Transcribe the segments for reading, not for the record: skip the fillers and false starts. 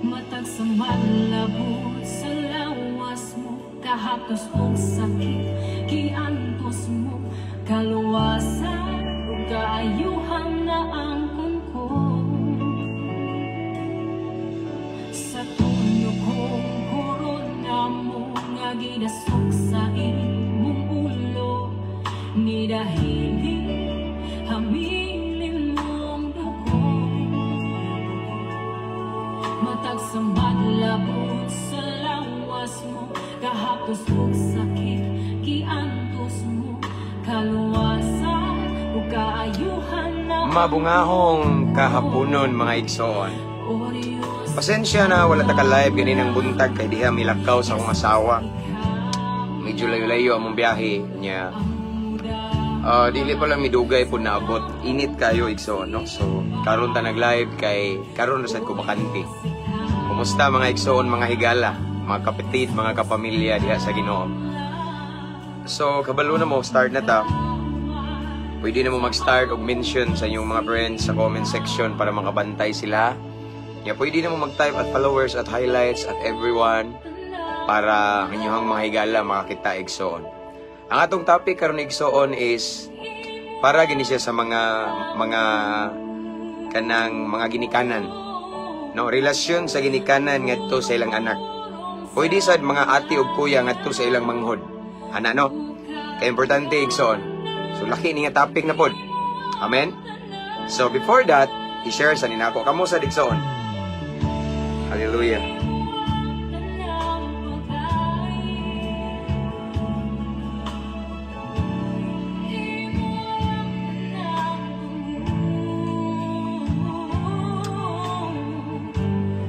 Matag sa malabot sa lawas mo, kahaptos og sakit giantos mo, kaluwasan ug kaayuhan na angkon ko. Sa tunyo kong korona mo nga gidasok sa imong ulo, nidahili hamilin mong dugo. Matag sa madlabot sa lawas mo, kahaptos og sakit giantos mo, kaluwasan ug kaayuhan na. Mabungahong kahaponon, mga igsoon. O Diyos, Pasensya na wala ta ka live ganinang buntag kay diha milakaw sa akong asawa. Medyo layo-layo among biyahe niya. Dili pa lang midugay po naabot. Init kayo, igsoon, no? So karon ta nag-live kay karon ra sad ko bakante. Kumusta, mga igsoon, mga higala, mga kapatid, mga kapamilya diha sa Ginoo? So kabalo na mo, start na ta. Pwede na mo mag-start og mention sa inyong mga friends sa comment section para makabantay sila. Ya, pwede na mo mag-type @followers, @highlights, @everyone para ang inyong mga higala makakita, igsoon. Ang atong topic karon, igsoon, is para gini siya sa mga kanang mga ginikanan. No, relasyon sa ginikanan ngadto sa ilang anak. Pwede sad mga ate ug kuya ngadto sa ilang manghod. Ana, no? Kay importante, igsoon. So laki ni nga topic na pod. Amen. So before that, i-share sa ninako kamo sa igsoon. Hallelujah.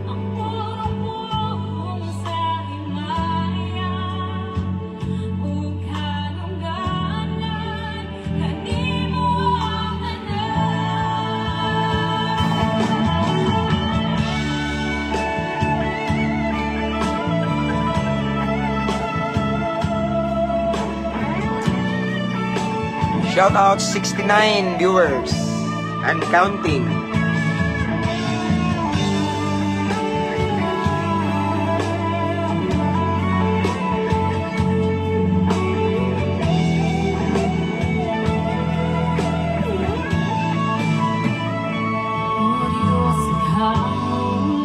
Ang purong sa himaya ug kadungganan kanimo ang tanan. Shout out 69 viewers and counting. O Diyos, ikaw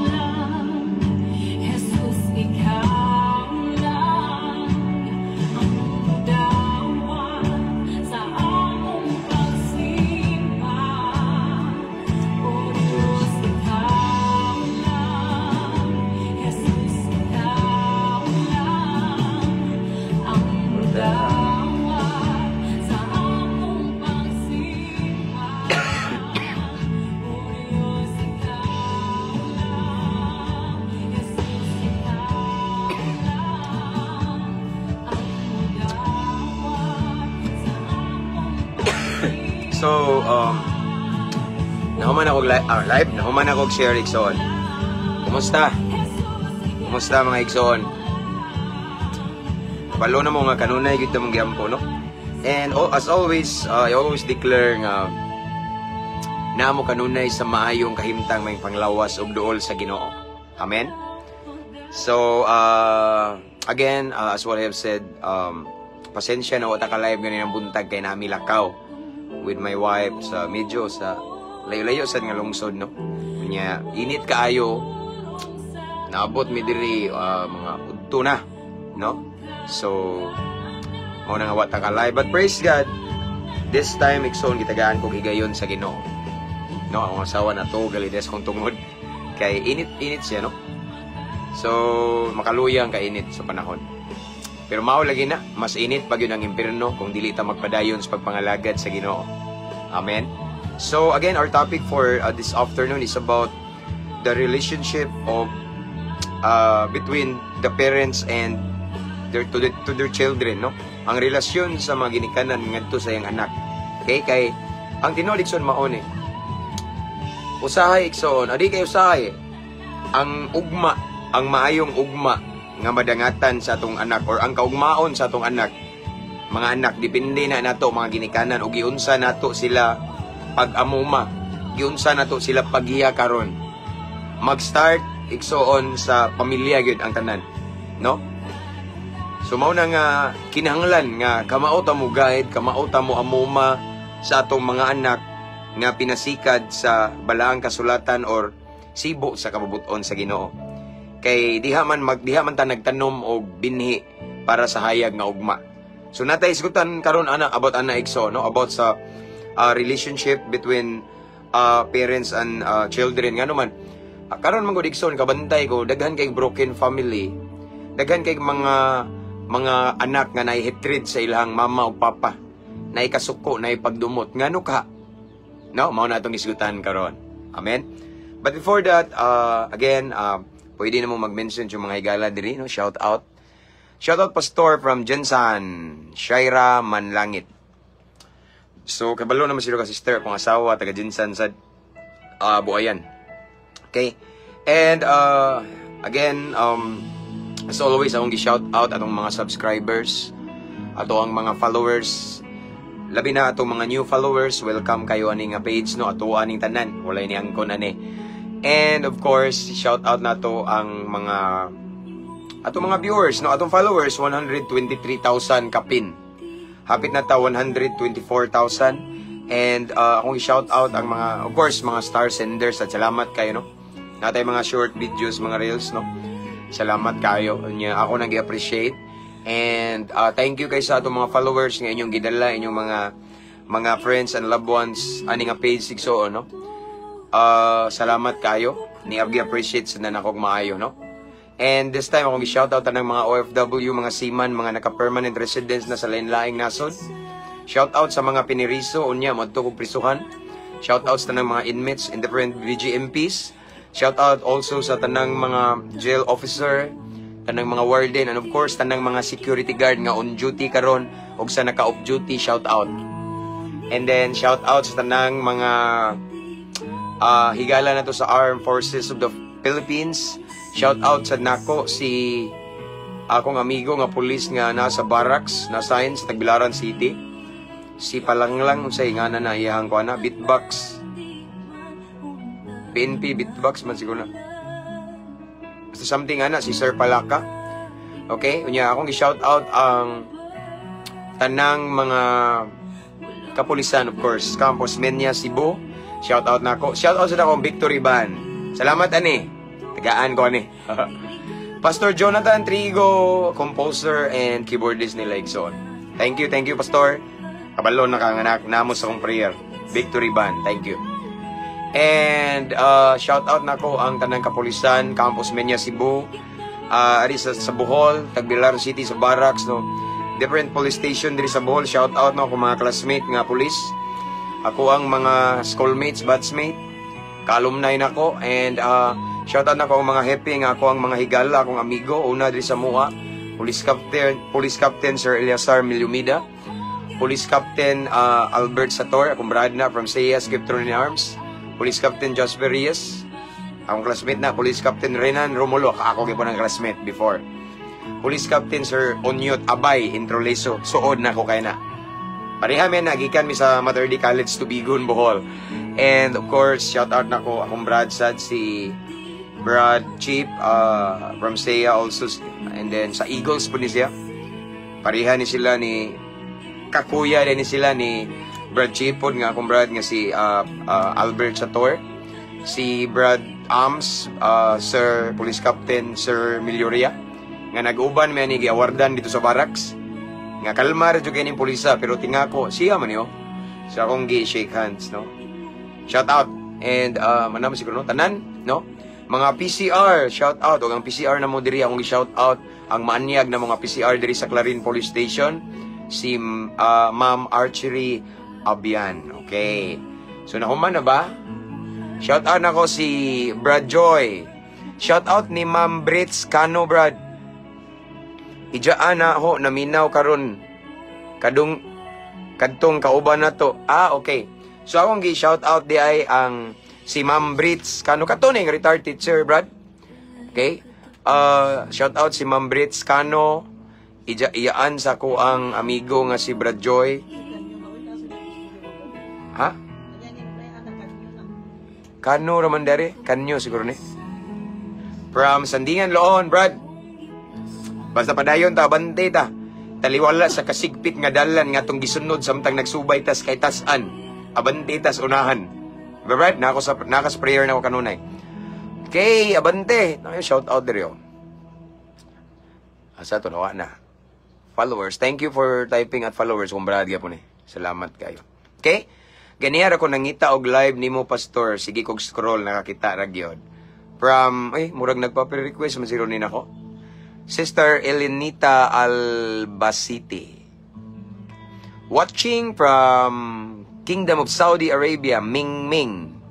lang. Jesus, ikaw lang ang dawat sa among pagsimba. O Diyos, ikaw lang. Jesus, ikaw lang ang dawat sa among pagsimba. O Diyos, ikaw lang. Jesus, ikaw lang ang dawat sa among pagsimba. So, nahuman ako live, nahuman ako share, igsoon. Kumusta? Kumusta, mga igsoon? Balo na mo nga kanunay gyud mong giampo, no? And oh, as always, I always declare nga namo kanunay sa maayong kahimtang may panglawas ug duol sa Ginoo. Amen. So, again, as what I have said, pasensya na wala ka live ganinang buntag kay nami lakaw with my wife sa medyo sa layo-layo sad nga lungsod, no? Nya init kaayo, naabot mi diri mga udto na, no? So mao na nga wa ta ka live, but praise God, this time, igsoon, gitagaan kog higayon sa Ginoo, no? Akong asawa na to galides kong tungod kay init-init siya, no? So makaluyang kainit sa panahon. Pero mao lagi na, mas init pa gyud ang impierno kung dili ta magpadayon sa pagpangalagad sa Ginoo. Amen. So again, our topic for this afternoon is about the relationship of between the parents and their to, the, to their children, no? Ang relasyon sa mga ginikanan ngadto sa iyang anak. Okay, kay ang tinuod, igsoon, mao ni. Usahay, igsoon, adi kay usahay ang ugma, ang maayong ugma nga madangatan sa atong anak or ang kaugmaon sa atong anak. Mga anak, depende na nato mga ginikanan o giunsa nato sila pag-amuma, giunsa nato sila paggiya karon. Mag-start igsoon, sa pamilya gyud ang tanan, no? So mao na nga kinahanglan nga kamao ta mo guide, kamao ta mo amuma sa atong mga anak nga pinasikad sa balaang kasulatan or sibo sa kabubuton sa Ginoo. Kay diha man ta nagtanom og binhi para sa hayag nga ugma. So natay isgutan karon ana about ana, igsoon, no, about sa relationship between parents and children. Ngano man karon man gud, igsoon, kabantay ko daghan kay broken family, daghan kay mga anak nga naay hatred sa ilang mama ug papa, naay kasuko, naay pagdumot. Ngano ka, no? Mao na atong isgutan karon. Amen. But before that, again, pwede na mo mag-mention yung mga higala diri, no? Shout out. Shout out, Pastor from Jensan, Shaira Manlangit. So, kabalo naman sila ka sister, akong asawa, taga GenSan sa Buayan. Okay? And, again, as always, akong gi-shout out atong mga subscribers, ato ang mga followers, labi na atong mga new followers, welcome kayo ani nga page, no, ato aning tanan, walay ni angkon ani. And of course, shout out nato ang mga atong mga viewers, no, atong followers, 123,000 kapin. Hapit na ta 124,000. And akong i-shout out ang mga, of course, mga star senders at salamat kayo, no. Natay mga short videos, mga reels, no. Salamat kayo. Nya ako nang gi-appreciate. And thank you kay sa atong mga followers nga inyong gidala inyong mga friends and loved ones ani nga page, igsoon, no. Salamat kayo. Ni gi appreciate sa nako maayo, no. And this time akong gi-shout out tanang mga OFW, mga seaman, mga naka-permanent residents na sa lain-laing nasod. Shout out sa mga piniriso unya moadto kog prisuhan. Shout out sa tanang mga inmates in different BGMPs. Shout out also sa tanang mga jail officer, tanang mga warden, and of course tanang mga security guard nga on duty karon ug sa naka-off duty, shout out. And then shout out sa tanang mga higala na to sa Armed Forces of the Philippines. Shout out sa nako si akong amigo nga pulis nga nasa barracks, nasa sa Tagbilaran City. Si Palanglang, unsay ngana na iyang kuana, beatbox. PNP beatbox man siguro na. Basta something ana si Sir Palaka. Okay, unya akong gi-shout out ang tanang mga kapulisan, of course, Campos Menya Cebu. Shout out nako. Shout out sa akong Victory Band. Salamat ani. Tagaan ko ani. Pastor Jonathan Trigo, composer and keyboardist nila, igsoon. Thank you, Pastor. Kabalo na kang anak namo sa akong prayer. Victory Band, thank you. And shout out nako ang tanang kapulisan, Campos Menya Cebu, ari sa Bohol, Tagbilaran City sa Barracks, no. Different police station diri sa Bohol, shout out no akong mga classmate nga police. Ako ang mga schoolmates, batchmate, ka-alumni nako and shout out nako ang mga happy nga ako ang mga higala, akong amigo una diri sa Mua, Police Captain Sir Eleazar Milumida, Police Captain Albert Sator, akong brad na from CES Skiptron Arms, Police Captain Jasper Reyes, akong classmate na, Police Captain Renan Romulo, ako gyud ng classmate before. Police Captain Sir Onyot Abay Introleso, suod na ko kay na. Pareha mi nagikan mi sa Mater Dei College Tubigon, Bohol. And of course, shout out nako akong brad sad si Brad Chief from SEA also, and then sa Eagles po ni siya. Pareha ni sila ni kakuya din ni sila ni Brad Chief pod nga akong brad nga si Albert Sator, si Brad Ams, Sir Police Captain Sir Milioria nga nag-uban mi ani giawardan dito sa barracks nga kalma ra jud kay ning pulisa pero tingako siya man yo. So akong gi shake hands, no. Shout out and manamo siguro, no, tanan, no, mga PCR, shout out. Og ang PCR na mo diri, akong gi-shout out ang maanyag na mga PCR diri sa Clarin Police Station, si Ma'am Archery Abian. Okay, so nahuman na ba? Shout out nako si Brad Joy. Shout out ni Ma'am Brits Cano. Brad, ijaan na ho naminaw karon kadung kadtong kauban na to. Ah, okay. So akong gi shout out di ay ang si Ma'am Brits Cano, kato ning retired teacher, Brad. Okay? Shout out si Ma'am Brits Cano. Ija iyaan sa ko ang amigo nga si Brad Joy. Ha? Kano raman dere? Kanyo siguro ni. From Sandingan, Loon, Brad. Basta padayon ta, abante ta. Taliwala sa kasigpit nga dalan nga atong gisunod samtang nagsubay tas kay tas-an. Abante tas unahan. Diba, Brad? Nako sa nakas prayer na ko kanunay. Okay, abante. Ay, shout out diri oh. Asa to, nawa na. Followers, thank you for typing at followers kung Brad gyapon eh. Salamat kayo. Okay? Ganiha ra ko nangita og live nimo, Pastor. Sige kog scroll, nakakita ra gyud. From, ay, murag nagpa-request man siguro ni nako. Sister Elenita Albacete. Watching from Kingdom of Saudi Arabia, Ming Ming.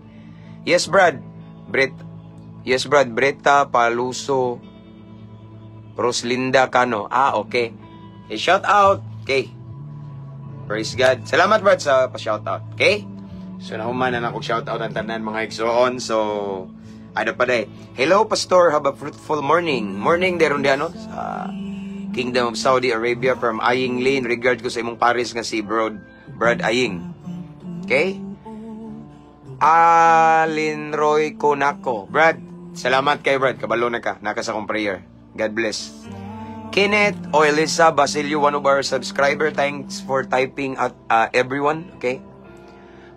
Yes, Brad. Bret. Yes, Brad. Breta Paluso Roslinda Cano. Ah, okay. Eh, shout out. Okay. Praise God. Salamat, Brad, sa pa-shout out. Okay? So, nahuman na ako shout out ang tanan, mga igsoon. So, ano pa day? Hello, Pastor. Have a fruitful morning. Morning, deron di ano? Sa Kingdom of Saudi Arabia from Aying Lane. Regard ko sa imong pares nga si Brad Aying. Okay? Alin Roy Konako. Brad, salamat kay Brad. Kabalo na ka. Naka sa akong prayer. God bless. Kenneth o Elisa Basilio, one of our subscriber. Thanks for typing at everyone. Okay?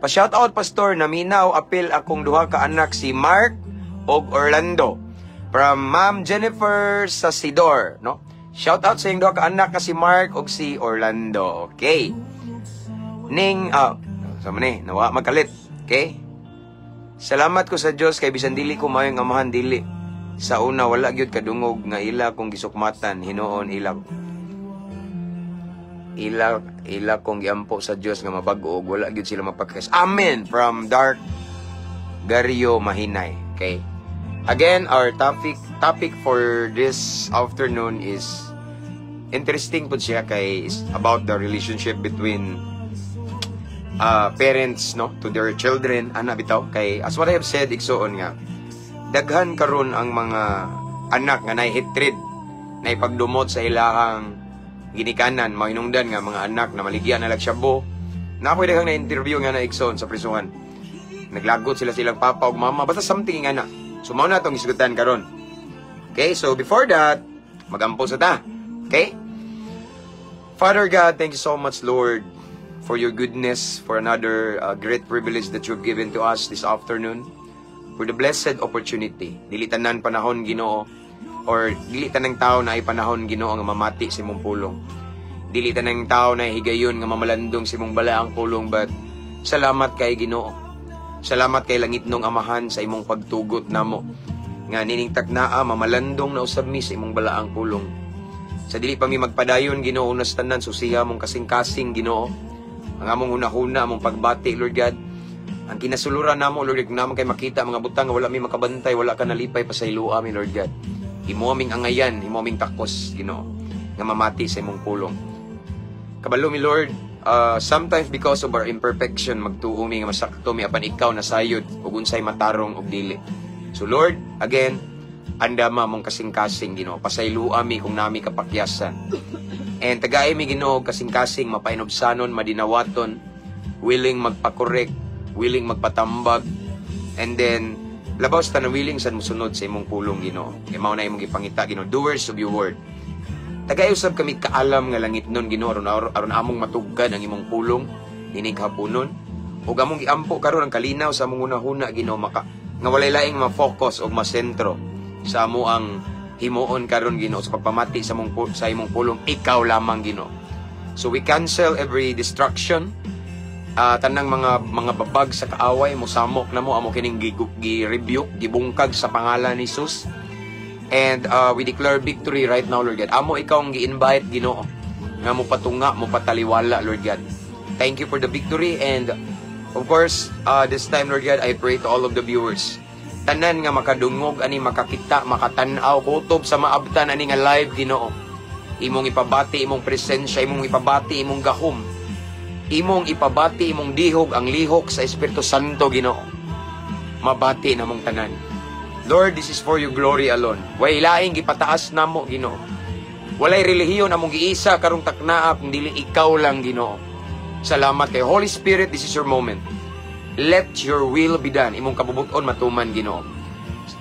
Pa-shout out, Pastor, naminaw apil akong duha ka anak, si Mark og Orlando. From Ma'am Jennifer Sasidor, no? Shout out sa iyong duha ka anak nga si Mark og si Orlando. Okay. Ning sa man ni, nawa magkalit. Okay? Salamat ko sa Dios kay bisan dili ko maayong amahan, dili sa una wala gyud kadungog nga ila kong gisukmatan hinuon ila kong giampo sa Dios nga mabag-o og wala gyud sila mapagkas. Amen. From Dark Gario Mahinay. Okay. Again, our topic for this afternoon is interesting po siya kay is about the relationship between parents, no, to their children, ana bitaw. Kay as what I have said, igsuon, nga daghan karon ang mga anak nga nay hatred, nay pagdumot sa ilahang ginikanan, mahinungdan nga mga anak na maligyan na shabu. Na ako'y daghang na interview nga na, igsoon, sa prisuhan naglagot sila silang papa ug mama, basta something nga na. So mao na atong isgutan karon. Okay, so before that, magampo sa ta. Okay. Father God, thank you so much, Lord, for your goodness, for another great privilege that you've given to us this afternoon, for the blessed opportunity. Dili tanan panahon, Ginoo, or dili tanang tao na ay panahon, Ginoo, nga mamati sa imong pulong. Dili tanang tao na higayon nga mamalandong sa imong balaang pulong, but salamat kay Ginoo. Salamat kay langitnong Amahan sa imong pagtugot namo nga nining taknaa mamalandong na usab mi sa imong balaang pulong. Sa dili pa mi magpadayon, Ginoo, unas tanan susiha mong kasing-kasing, Ginoo, ang among hunahuna, among pagbati, Lord God. Ang kinasuluran namo, Lord God, kung naman kay makita mga butang nga wala mi makabantay, wala ka nalipay, pasayloa mi, Lord God. Imo aming angayan, imo aming takos, Ginoo, nga mamati sa imong pulong. Kabalo mi, Lord, sometimes because of our imperfection, magtuo mi nga masakto mi, apan ikaw nasayod ug unsay matarong ug dili. So Lord, again, andama mong kasing-kasing, Ginoo. Pasayloa mi kung nami kapakyasan. And tagay mi, Ginoo, kasing-kasing mapainubsanon, madinawaton, willing magpa-correct, willing magpatambag, and then labaw sa tanan, willing sad mosunod sa imong pulong, Ginoo. Kay mao na imong gipangita, Ginoo, doers of your word. Tagay usab kami kaalam nga langit nun, Ginoo, aron aron among matugkad ang imong pulong nining hapunon. Ug among giampo karon ang kalinaw sa among hunahuna, Ginoo, maka nga walay laing ma-focus og masentro sa amo ang himuon karon, Ginoo, sa pagpamati sa imong pulong, ikaw lamang, Ginoo. So we cancel every distraction, tanang mga babag sa kaaway mosamok namo, amo kining gi-rebuke, gibungkag sa pangalan ni Jesus. And we declare victory right now, Lord God. Amo ikaw ang gi-invite, Ginoo, nga mo patunga, mo pataliwala, Lord God. Thank you for the victory and of course, this time, Lord God, I pray to all of the viewers. Tanan nga makadungog ani, makakita, makatan-aw, kutob sa maabtan ani nga live, Ginoo. Imong ipabati imong presensya, imong ipabati imong gahom. Imong ipabati imong dihog, ang lihok sa Espiritu Santo, Ginoo. Mabati namong tanan. Lord, this is for your glory alone. Way laing gipataas namo, Ginoo. Walay relihiyon among giisa karong taknaa kung dili ikaw lang, Ginoo. Salamat kay Holy Spirit, this is your moment. Let your will be done. Imong kabubuton matuman, Ginoo.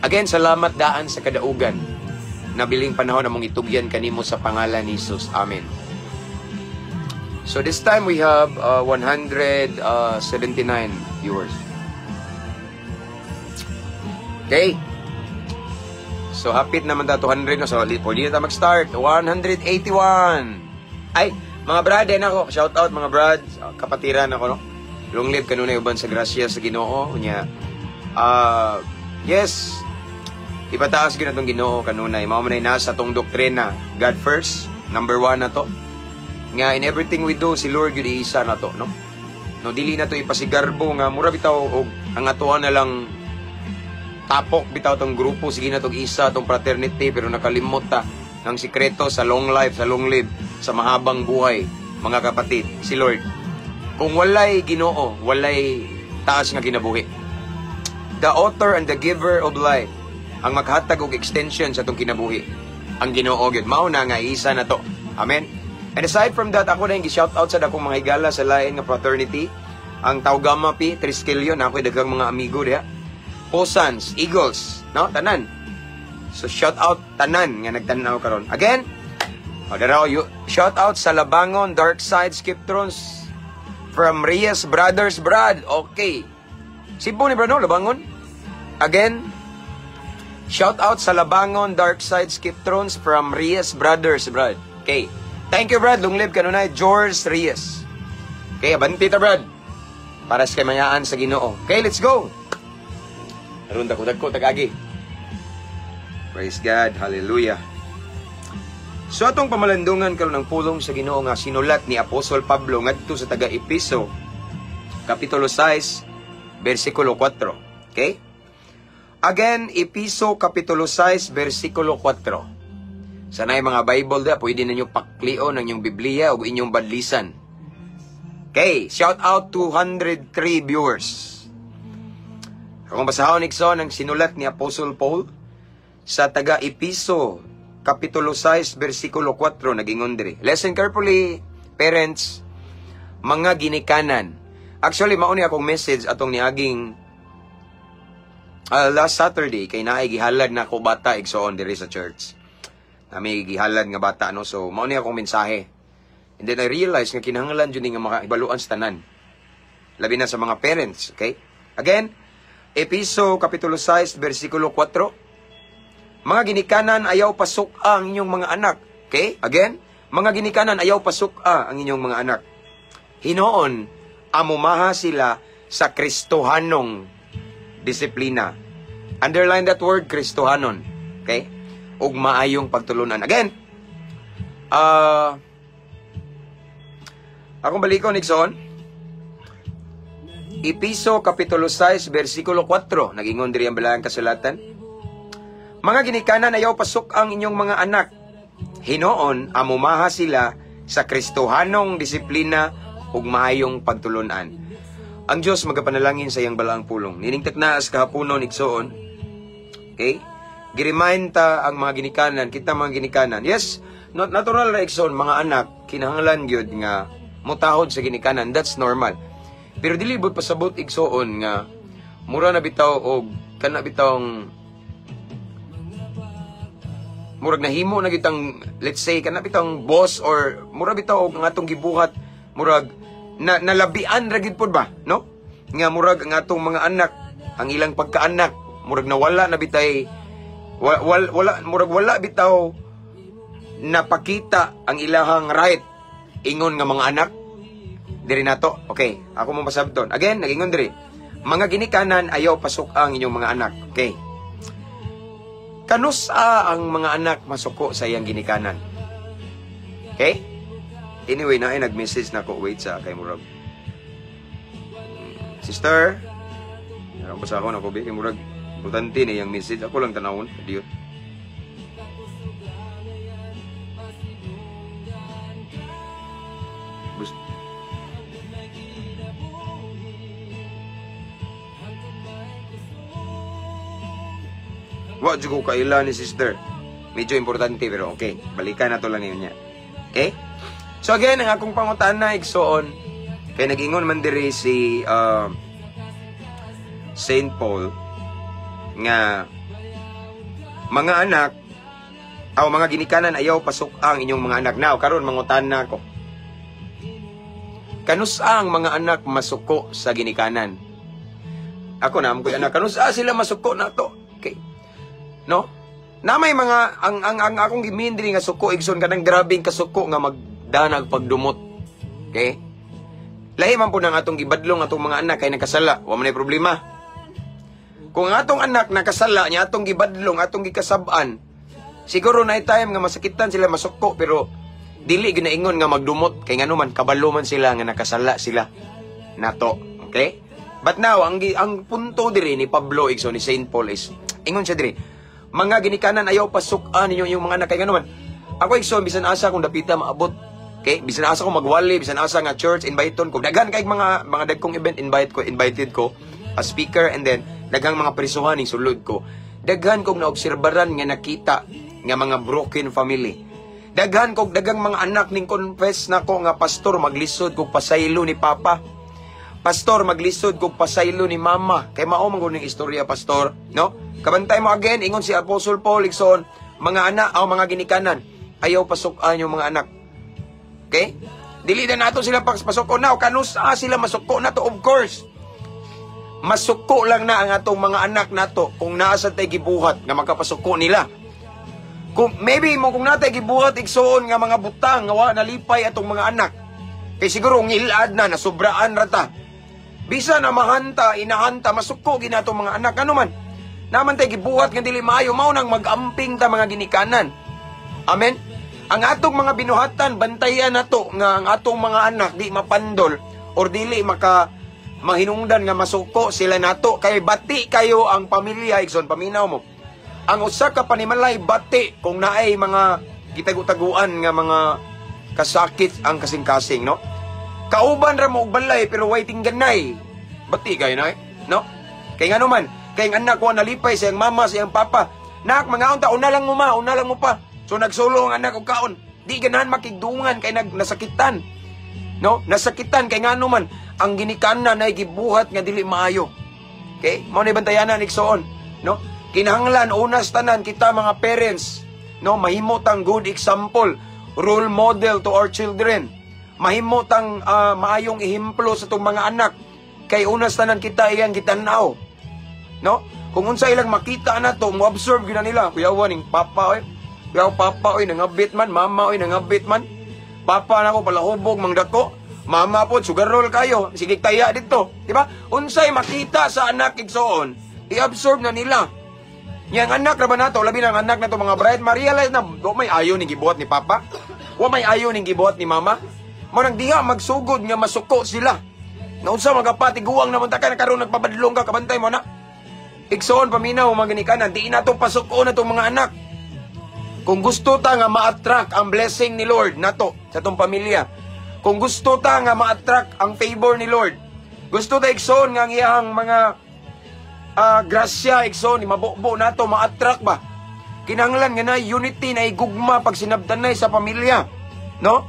Again, salamat daan sa kadaugan. Nabiling panahon among itugyan kanimo sa pangalan ni Jesus. Amen. So this time we have 179 viewers. Okay. So hapit naman ta 200, no. So pwede na ta mag-start. 181. Ay, mga brad din ako. Shout out, mga brad. Kapatiran ako, no. Long live kanunay uban sa grasya sa Ginoo nya. Yes. Ipataas gyud natong Ginoo kanunay. Mao man ay nasa tong doktrina. God first, number one na to. Nga in everything we do, si Lord gyud iisa na to, no? No, dili na to ipasigarbo nga mura bitaw og ang atoa na lang tapok bitaw tong grupo, sige na tong isa tong fraternity, pero nakalimot ta ng sikreto sa long life, sa long live, sa mahabang buhay, mga kapatid, si Lord. Kung walay Ginoo, walay taas nga kinabuhi. The author and the giver of life ang maghatag og extension sa atong kinabuhi. Ang Ginoo gyud. Mao na nga isa na to. Amen. And aside from that, ako na yung shout out sa dakong mga higala sa lain nga fraternity. Ang Tau Gamma Pi, Triskelion, ako daghang mga amigo diha. Posans, Eagles, no? Tanan. So shout out tanan nga nagtan-aw karon. Again, oh, daraw, you, shout out sa Labangon, Dark Side Skiptrons from Reyes Brothers Brad. Okay. Cebu ni bro, no? Labangon. Again, shout out sa Labangon, Dark Side Skiptrons from Reyes Brothers Brad. Okay. Thank you, Brad. Long live kanunay George Reyes. Okay, abanti ta, Brad. Para sa kamayaan sa Ginoo. Okay, let's go. Aron dako dagko tagagi. Praise God. Hallelujah. So atong pamalandungan karon ang pulong sa Ginoo nga sinulat ni Apostol Pablo ngadto sa taga Epeso, kapitulo 6, bersikulo 4. Okay? Again, Epeso kapitulo 6, bersikulo 4. Sanay mga Bible da, pwede ninyo paklion ang inyong Biblia o inyong badlisan. Okay, shout out 203 viewers. Kung basahon, igsoon, ang sinulat ni Apostle Paul sa taga Epeso, kapitulo 6, bersikulo 4, nagingon diri. Listen carefully, parents, mga ginikanan. Actually, mao ni akong message atong niaging last Saturday kay naay gihalad na ako bata, igsoon, diri sa church. Nami gihalad nga bata, no. So mao ni akong mensahe. And then I realized nga kinahanglan jud ni nga makaibaluan sa tanan. Labi na sa mga parents, okay? Again, Epeso kapitulo 6 bersikulo 4. Mga ginikanan, ayaw pasuk-a ang inyong mga anak. Okay? Again, mga ginikanan, ayaw pasuk-a ang inyong mga anak. Hinoon, amumaha sila sa Kristohanong disiplina. Underline that word, Kristohanon. Okay? Ug maayong pagtulunan. Again, akong balikon, igsoon. Epeso Kapitulo 6, versikulo 4. Nagingon diri ang balaang kasulatan. Mga ginikanan, ayaw pasuk ang inyong mga anak. Hinoon, amumaha sila sa Kristohanong disiplina ug maayong pagtulunan. Ang Diyos magapanalangin sa iyang balaang pulong. Nining taknaas kahaponon, igsoon. Okay? Giremind ta ang mga ginikanan, kita mga ginikanan. Yes, not natural ra, igsoon, mga anak kinahanglan gyud nga mutahod sa ginikanan. That's normal. Pero dili bud pasabot, igsoon, nga mura na bitaw og kana bitawng murag nahimo na gitang, let's say, kana bitawng boss or mura bitaw og ang atong gibuhat, murag na nalabian ra gid pud ba, no, nga murag ang atong mga anak, ang ilang pagkaanak, murag nawala na bitay wala, murag wala bitaw napakita ang ilahang right ingon nga mga anak diri nato. Okay, ako mo pasabton. Again, nagingon diri, mga ginikanan, ayaw pasuk ang inyong mga anak. Okay, kanusa ang mga anak masuko sa iyang ginikanan? Okay? Anyway, na ay nag-message na ko. Wait sa kay murag. Sister, aron pa sa ako na ko, kay murag importante ni iyang message. Ako lang tanawon. Diyo. Wa jud ko kaila ni sister. Medyo importante pero okay. Balikan na to lang yun niya. Okay? So again, ang akong pangutana, igsoon, kay nag-ingon man diri si Saint Paul nga Mga anak, aw mga ginikanan, ayaw pasuk-a ang inyong mga anak. Now, karon mangutana ko. Kanusa ang mga anak masuko sa ginikanan? Ako na, ko anak, kanusa sila masuko nato? Okay. No? Na may mga ang akong gi-mean diri nga suko, igsoon, kanang grabeng kasuko nga magdanag pagdumot. Okay? Lahi man po ng atong gibadlong atong mga anak kay nakasala, wa man ay problema. Kung ang atong anak nakasala niya, atong gibadlong, atong gikasab-an, siguro na time nga masakitan sila, masuko, pero dili ginaingon nga magdumot kay ngano man kabalo man sila nga nakasala sila nato. Okay? But now ang punto diri ni Pablo, igsoon, ni Saint Paul is ingon siya diri, mga ginikanan, ayaw pasuk-a ninyo yung mga anak kay ngano man. Ako, igsoon, bisan asa kung dapita maabot. Okay? Bisan asa kung magwali, bisan asa nga church invite ko. Daghan kay mga dagkong event invite ko, invited ko as speaker, and then daghang mga prisuhan ning sulod ko. Daghan kong naobserbaran nga nakita nga mga broken family. Daghan kog daghang mga anak ning confess nako nga, "Pastor, maglisod kog pasaylo ni Papa. Pastor, maglisod kog pasaylo ni Mama. Kay mao man gud ning istorya, Pastor," no? Kabantay mo again, ingon si Apostle Paul, igsoon, mga anak aw mga ginikanan, ayaw pasuk-an yung mga anak. Okay? Dili na nato sila pasuko na. Kanusa sila masuko nato? Of course. Masuko lang na ang atong mga anak nato kung naa sa tay gibuhat nga makapasuko nila. Kung maybe mo kung natay gibuhat, igsoon, nga mga butang nga wa nalipay atong mga anak. Kay siguro ngilad na nasubraan ra ta. Bisa na mahanta, inahanta, masuko gina atong mga anak. Ano man? Naman tay gibuhat nga dili maayo, mao nang mag-amping ta, mga ginikanan. Amen. Ang atong mga binuhatan, bantayan nato nga ang atong mga anak di mapandol or dili maka mahinungdan nga masuko sila nato kay bati kayo ang pamilya, igsoon, paminaw mo. Ang usa ka panimalay, bati kung naay mga gitagu-taguan nga mga kasakit ang kasing-kasing, no? Kauban ra mo og balay pero way tingganay. Bati kayo na, no? Kay ngano man, kay ang anak ko nalipay sa iyang mama, sa iyang papa. "Nak, mangaon ta." "Una lang mo, ma, una lang mo pa." So nagsulo ang anak og kaon. Di ganahan makigdungan kay nag nasakitan. No? Nasakitan kay ngano man ang ginikanan ay gibuhat nga dili maayo. Okay? Mao ni bantayanan, igsoon, no? Kinahanglan unas tanan kita mga parents, no, mahimo tang good example, role model to our children. Mahimo tang maayong ehemplo sa atong mga anak kay unas tanan kita iyang gitan-aw. No? Kung unsa ilang makita nato, mo absorb gyud na nila. "Kuyawa ning papa oy. Kuyaw papa oy nangabit man, mama oy nangabit man. Papa nako palahubog mangdako. Mama po sugarol kayo. Sige taya dito." Di ba? Unsay makita sa anak, igsoon, i-absorb na nila. Yang anak ra ba nato, labi na ang anak nato mga bright, ma-realize na, wa may ayo ning gibuhat ni Papa. Wa may ayo ning gibuhat ni Mama. Mo nang diha magsugod nga masuko sila. Naunsa magapatiguang naman ta ka na karon nagpabadlong ka, kabantay mo na. Igsoon, paminaw, mga ginikanan, di na itong pasuko na itong mga anak. Kung gusto ta nga ma-attract ang blessing ni Lord nato sa atong pamilya, kung gusto ta nga ma-attract ang favor ni Lord, gusto ta, igsoon, nga ang iyang mga grasya, igsoon, mabubo nato, ma-attract ba? Kinahanglan nga na unity na igugma pag sinabtanay sa pamilya. No?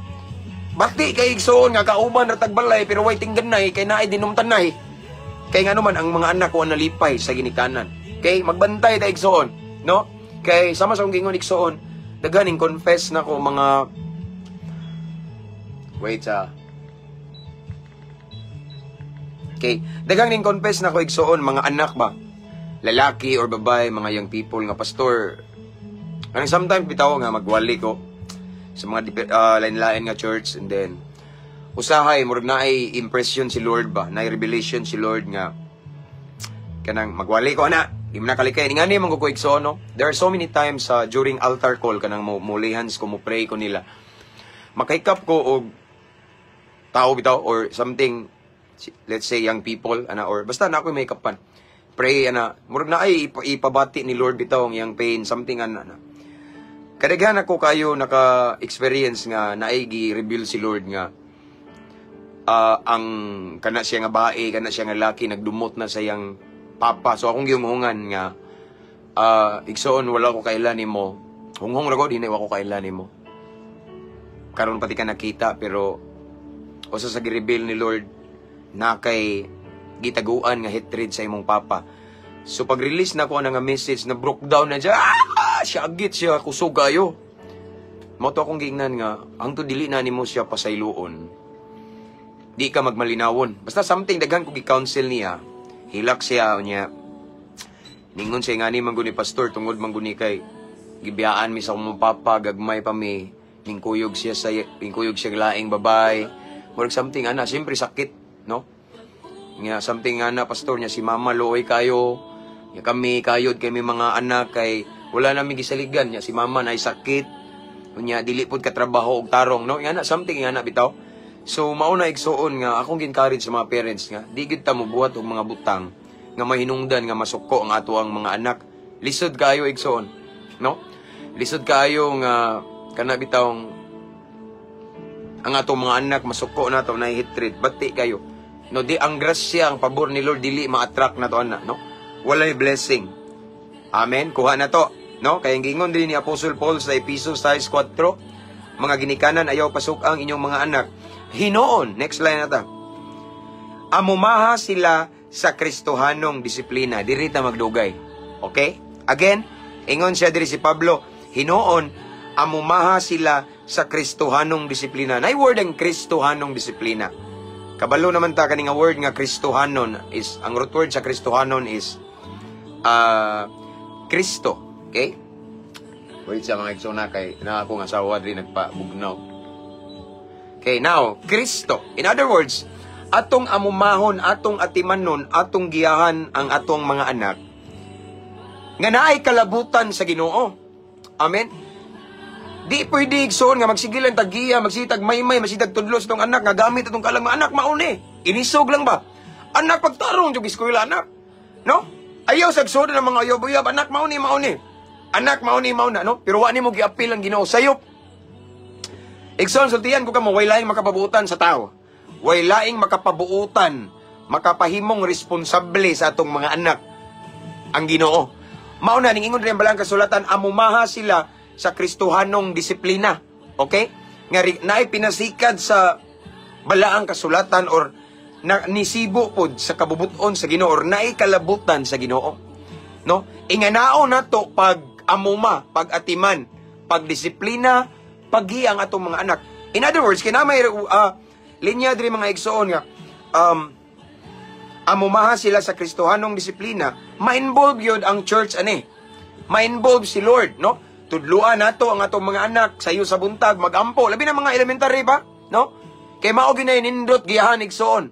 Bati kay, igsoon, nga kauban ra tagbalay pero way tingganay kay naay dinumtanay. Kay ngano man ang mga anak ko nalipay sa ginikanan. Kay magbantay ta, igsoon, no? Kay sama sa akong gingon, igsoon, daghaning confess na ko mga, wait sa. Okay, daghang ning confess na ko, igsoon, mga anak ba? Lalaki or babae, mga young people nga, "Pastor," anong sometimes bitaw nga magwali ko sa mga lain-lain nga church, and then usahay murag naay impression si Lord ba, naay revelation si Lord nga kanang magwali ko ana, di mo nakalikay ngani man ko, igsoon, no? There are so many times during altar call, kanang mo mo hands ko, mo pray ko nila, makahikap ko og tao bitaw or something, let's say young people ana, or basta na ako may kapan pray ana, murag na ay ipabati ni Lord bitaw ang iyang pain, something ana na. Kadaghan ako kayo naka-experience nga naay gi-reveal si Lord nga ang kana siya nga bae, kana siya nga laki, nagdumot na sa iyang papa. So akong gihunghungan nga, "Igsoon, wala ko kaila nimo. Hunghong ra ko, di na ko kaila nimo. Karon pati ka nakita, pero usa sa gi-reveal ni Lord na kay gitaguan nga hatred sa imong papa." So pag-release na ko nga message, na broke down na siya. Ah! Wa siya agit siya, kusog kayo. Mao to akong giingnan nga ang to dili na nimo siya pasayloon. Di ka magmalinawon. Basta something, daghan ko gi-counsel niya. Hilak siya niya. Ningon siya nga ni man ni pastor, tungod man guni kay gibiyaan mi sa akong papa, gagmay pa mi, ningkuyog siya laing babay. Murag something ana, siyempre sakit, no? Nga something nga na, pastor niya, si mama luoy kayo. Nya kami kayod kay mi mga anak kay wala nami gisaligan niya, si mama na sakit. Unya dili pud katrabaho og tarong, no? Nga na something nga na bitaw. So mao na, igsuon, nga akong gi-encourage sa mga parents nga di gid ta mobuhat og mga butang nga mahinungdan nga masuko ang ato ang mga anak. Lisod kaayo, igsuon, no? Lisod kaayo nga kana bitawng ang atong mga anak masuko na to na hatred, bati kayo. No, di ang grasya, ang pabor ni Lord dili ma-attract na to ana, no? Walay blessing. Amen. Kuha na to, no? Kay ang giingon din ni Apostle Paul sa Epesos 6:4, "Mga ginikanan, ayaw pasuk ang inyong mga anak. Hinoon," next line na ta, "amumaha sila sa Kristohanong disiplina." Diri ta magdugay. Okay? Again, ingon siya diri si Pablo, "Hinoon, amumaha sila sa Kristohanong disiplina." Nay word ang Kristohanong disiplina. Kabalo naman ta kani nga word nga Kristohanon is, ang root word sa Kristohanon is Kristo. Okay? Wait sa mga igsoon kay na akong asawa diri nagpabugnaw. Okay, now, Kristo. In other words, atong amumahon, atong atimanon, atong giyahan ang atong mga anak nga naay kalabutan sa Ginoo. Amen. Di pwede, igsoon, nga magsigilan tag giya, magsitag maymay, magsitag tudlo sa atong anak nga gamit atong kalang mga anak mauni. Inisog lang ba? Anak, pagtarong jud eskwela, anak. No? Ayaw sa ng mga uyab-uyab, anak, mauni mauni. Anak, mauni mauna, no? Pero wa nimo giapil ang Ginoo sayop. Igsoon, sultian ko kamo, way laing makapabuutan sa tao. Way laing makapabuutan, makapahimong responsable sa atong mga anak ang Ginoo. Mao na ning ingon rin ang balang kasulatan, amumaha sila sa Kristohanong disiplina. Okay? Nga naay pinasikad sa balaang kasulatan or na, nisibo pod sa kabubuton sa Ginoo or naay kalabutan sa Ginoo. No? Inganao nato pag amuma, pag atiman, pagdisiplina, paggiya ang atong mga anak. In other words, kinamay linya diri, mga igsoon, nga amumaha sila sa Kristohanong disiplina, ma-involve yun ang church ani. Ma-involve si Lord, no? Tudluan nato ang atong mga anak sayo sa buntag, magampo, labi na mga elementary ba, no? Kay mao gyud nindot giyahan, igsoon.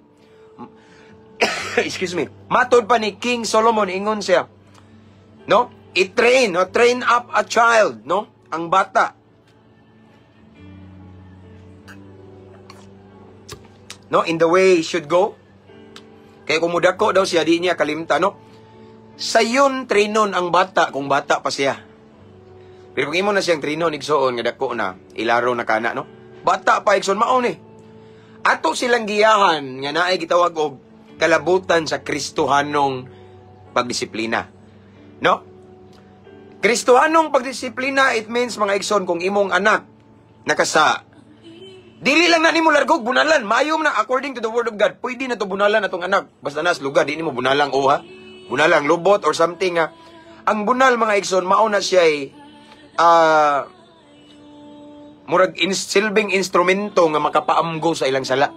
Excuse me. Matod pa ni King Solomon, ingon siya, no? I-train, no? Train up a child, no? Ang bata. No, in the way he should go. Kay kung mudako daw siya, di niya kalimta, no? Sayon trainon ang bata kung bata pa siya. Pero kung imo na siyang trainon, igsoon, nga dako na, ilaro na kana, no? Bata pa, igsoon, mao ni. Ato silang giyahan nga naay gitawag og kalabutan sa Kristohanong pagdisiplina. No? Kristohanong pagdisiplina, it means, mga igsoon, kung imong anak nakasa, dili lang na nimo largog bunalan, maayo na according to the word of God, pwede na to bunalan atong anak. Basta nas lugar, di nimo bunalang oha, bunalang lubot or something nga. Ang bunal, mga igsoon, mao na siya murag silbing instrumento nga makapaamgo sa ilang sala.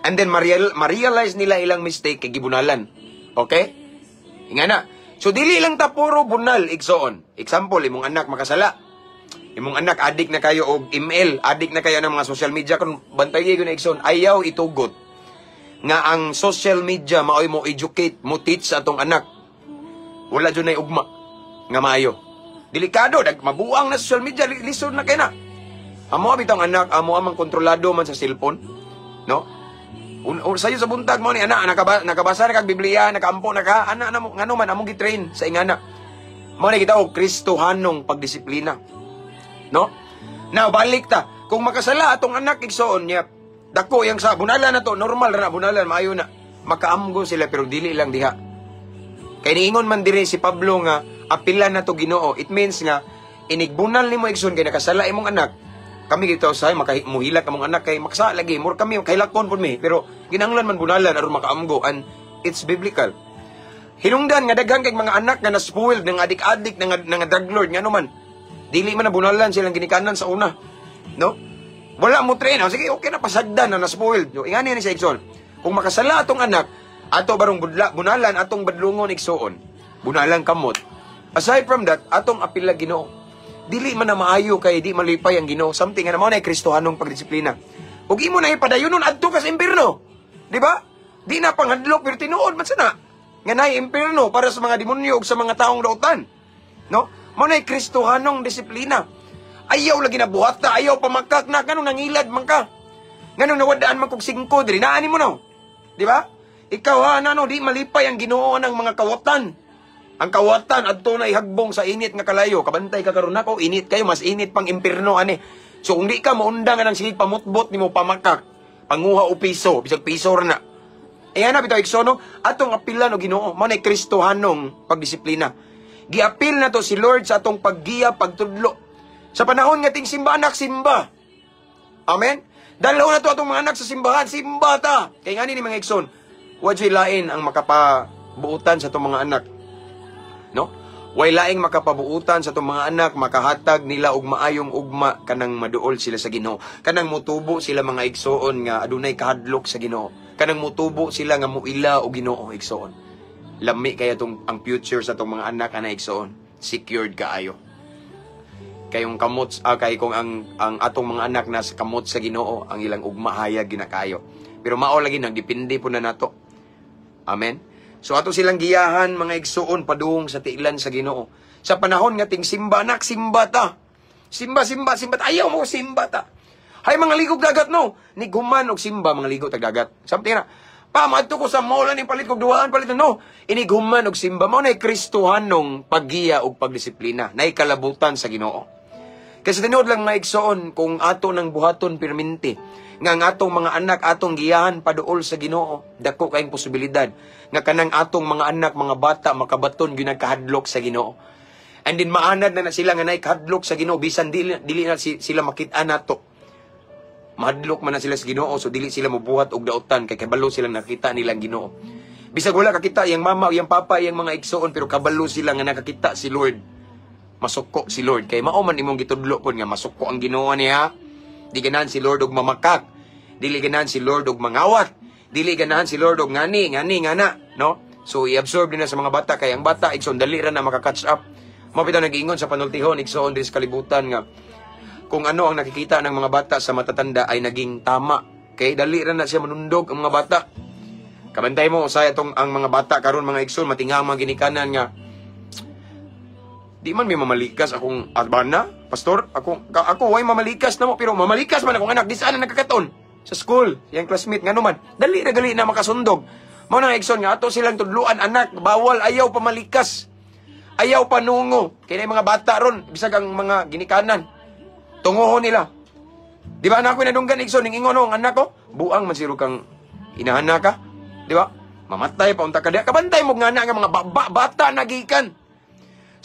And then ma-realize nila ilang mistake kay gibunalan. Okay? Inga na. So dili lang ta puro bunal, igsoon. Example, imong anak makasala. Imong anak adik na kayo og email, adik na kayo ng mga social media kun bantay gyud na, igsoon, ayaw itugot nga ang social media maoy mo educate, mo teach sa atong anak. Wala jud nay ugma nga maayo. Delikado, dag mabuang na social media, lisod na kay na. Amo bitong anak, amo amang kontrolado man sa cellphone, no? Sayo sa buntag mo ni anak, nakabasa na kag Biblia, nakaampo na ka, anak na mo, ngano man among gi-train sa ingana. Mao ni kita og Kristohanong pagdisiplina. No? Now balik ta. Kung makasala atong anak, igsoon niya, dako yang sa bunalan na to, normal ra na bunalan, maayo na. Makaamgo sila pero dili lang diha. Kay niingon man diri si Pablo nga apilan na to Ginoo. It means nga inigbunal nimo, igsoon, kay nakasala imong anak. Kami dito sa makamuhilak among anak kay makasala lagi, mur kami kahilakon pud mi, pero ginanglan man bunalan aron makaamgo and it's biblical. Hinungdan nga daghan kay mga anak nga na-spoiled ng adik-adik ng drug lord, ngano man. Dili man na bunalan silang ginikanan sa una. No? Wala mo train. Oh, sige, okay na, pasagdan na, na-spoiled. No? Ingani ni sa igsoon. Kung makasala atong anak, ato barong budla, bunalan atong badlungon, igsoon. Bunalan kamot. Aside from that, atong apila Ginoo. Dili man na maayo kay di malipay ang Ginoo. Something nga mao na Kristohanong pagdisiplina. Ug imo na ipadayonon adto ka sa impierno. Di ba? Di na panghadlok, pero tinuod man sana nga naay impierno para sa mga demonyo ug sa mga taong dautan. No? Mao na Kristohanong disiplina. Ayaw lagi na buhata, ayaw pamakak na kanong nangilad man ka. Nganong nawadaan man kog singko diri, naani mo no. Di ba? Ikaw ha, ano, di malipay ang Ginoo ng mga kawatan. Ang kawatan adto na ihagbong sa init nga kalayo. Kabantay ka karon nako, init kayo, mas init pang impierno ani. So kung di ka maundang nga ng sige pamutbot nimo, pamakak, panguha o piso, bisag piso ra na. Ayan na bitaw, igsoon, no, atong apilan og Ginoo, mao na Kristohanong pagdisiplina. Giapil na to si Lord sa atong paggiya, pagtudlo. Sa panahon nga ting simba, anak, simba. Amen? Dalaw na to atong mga anak sa simbahan, simba ta. Kay ngani ni, mga igsoon, wa juy lain ang makapabuutan sa atong mga anak. No? Way laing makapabuutan sa atong mga anak, makahatag nila og maayong ugma kanang maduol sila sa Ginoo. Kanang mutubo sila, mga igsoon, nga adunay kahadlok sa Ginoo. Kanang mutubo sila nga muila og Ginoo, igsoon. Lami kaya tong ang future sa atong mga anak ana, igsoon. Secured kaayo. Kayong kamot kay kung ang atong mga anak nasa kamot sa Ginoo, ang ilang ugma hayag ginakayo. Pero mao lagi nang depende po na nato. Amen. So ato silang giyahan, mga igsuon, padung sa tiilan sa Ginoo. Sa panahon nga ting simba, anak, simba ta. Simba, simba, simba ta. Ayaw mo, simba ta. Hay mga ligog dagat no. Ni guman og simba, mga ligo tag dagat. Something na. Pa, maadto ko sa mall ani palit kog duhaan, palit no. Inighuman og simba, mao na Kristohanong paggiya og pagdisiplina. Nay kalabutan sa Ginoo. Kasi tinuod lang, mga igsoon, kung ato ng buhaton pirminti nga ang atong mga anak atong giyahan paduol sa Ginoo, dako kayong posibilidad nga kanang atong mga anak, mga bata, makabaton gyud nagkahadlok sa Ginoo. And then maanad na na sila nga naay kahadlok sa Ginoo bisan dili na sila makit-an nato. Mahadlok man na sila sa Ginoo, so dili sila mobuhat og dautan kay kabalo silang nakita nilang Ginoo. Bisag wala kakita iyang mama o iyang papa iyang mga igsoon, pero kabalo sila nga nakakita si Lord. Masuko si Lord kay mao man imong gitudlo pud nga masuko ang Ginoo niya. Di ganahan si Lord og mamakak. Dili ganahan si Lord og mangawat. Dili ganahan si Lord og ngani, ngani, ngana, no? So i-absorb din na sa mga bata kay ang bata, igsoon, dali ra na maka-catch up. Mao bitaw nag-ingon sa panultihon, igsoon, diri sa kalibutan nga kung ano ang nakikita ng mga bata sa matatanda ay naging tama. Kay dali ra na siya manundog ang mga bata. Kabantay mo usay atong ang mga bata karon, mga igsoon, matinga ang mga ginikanan nga di man may mamalikas akong arbana, pastor, ako way mamalikas na mo, pero mamalikas man akong anak, di saan na nagkakaton sa school, yang classmate, ngano man, dali ra gali na makasundog. Mao na, igsoon, nga ato silang tudluan, anak, bawal, ayaw pamalikas. Ayaw panungo. Kaya na yung mga bata ron, bisag ang mga ginikanan, tungohon nila. Di ba anak ko nadunggan, igsoon, ning ingon ang anak ko, buang man siro kang inahana ka. Di ba? Mamatay pa unta ka diha. Kabantay mo nga na nga mga bata nagikan.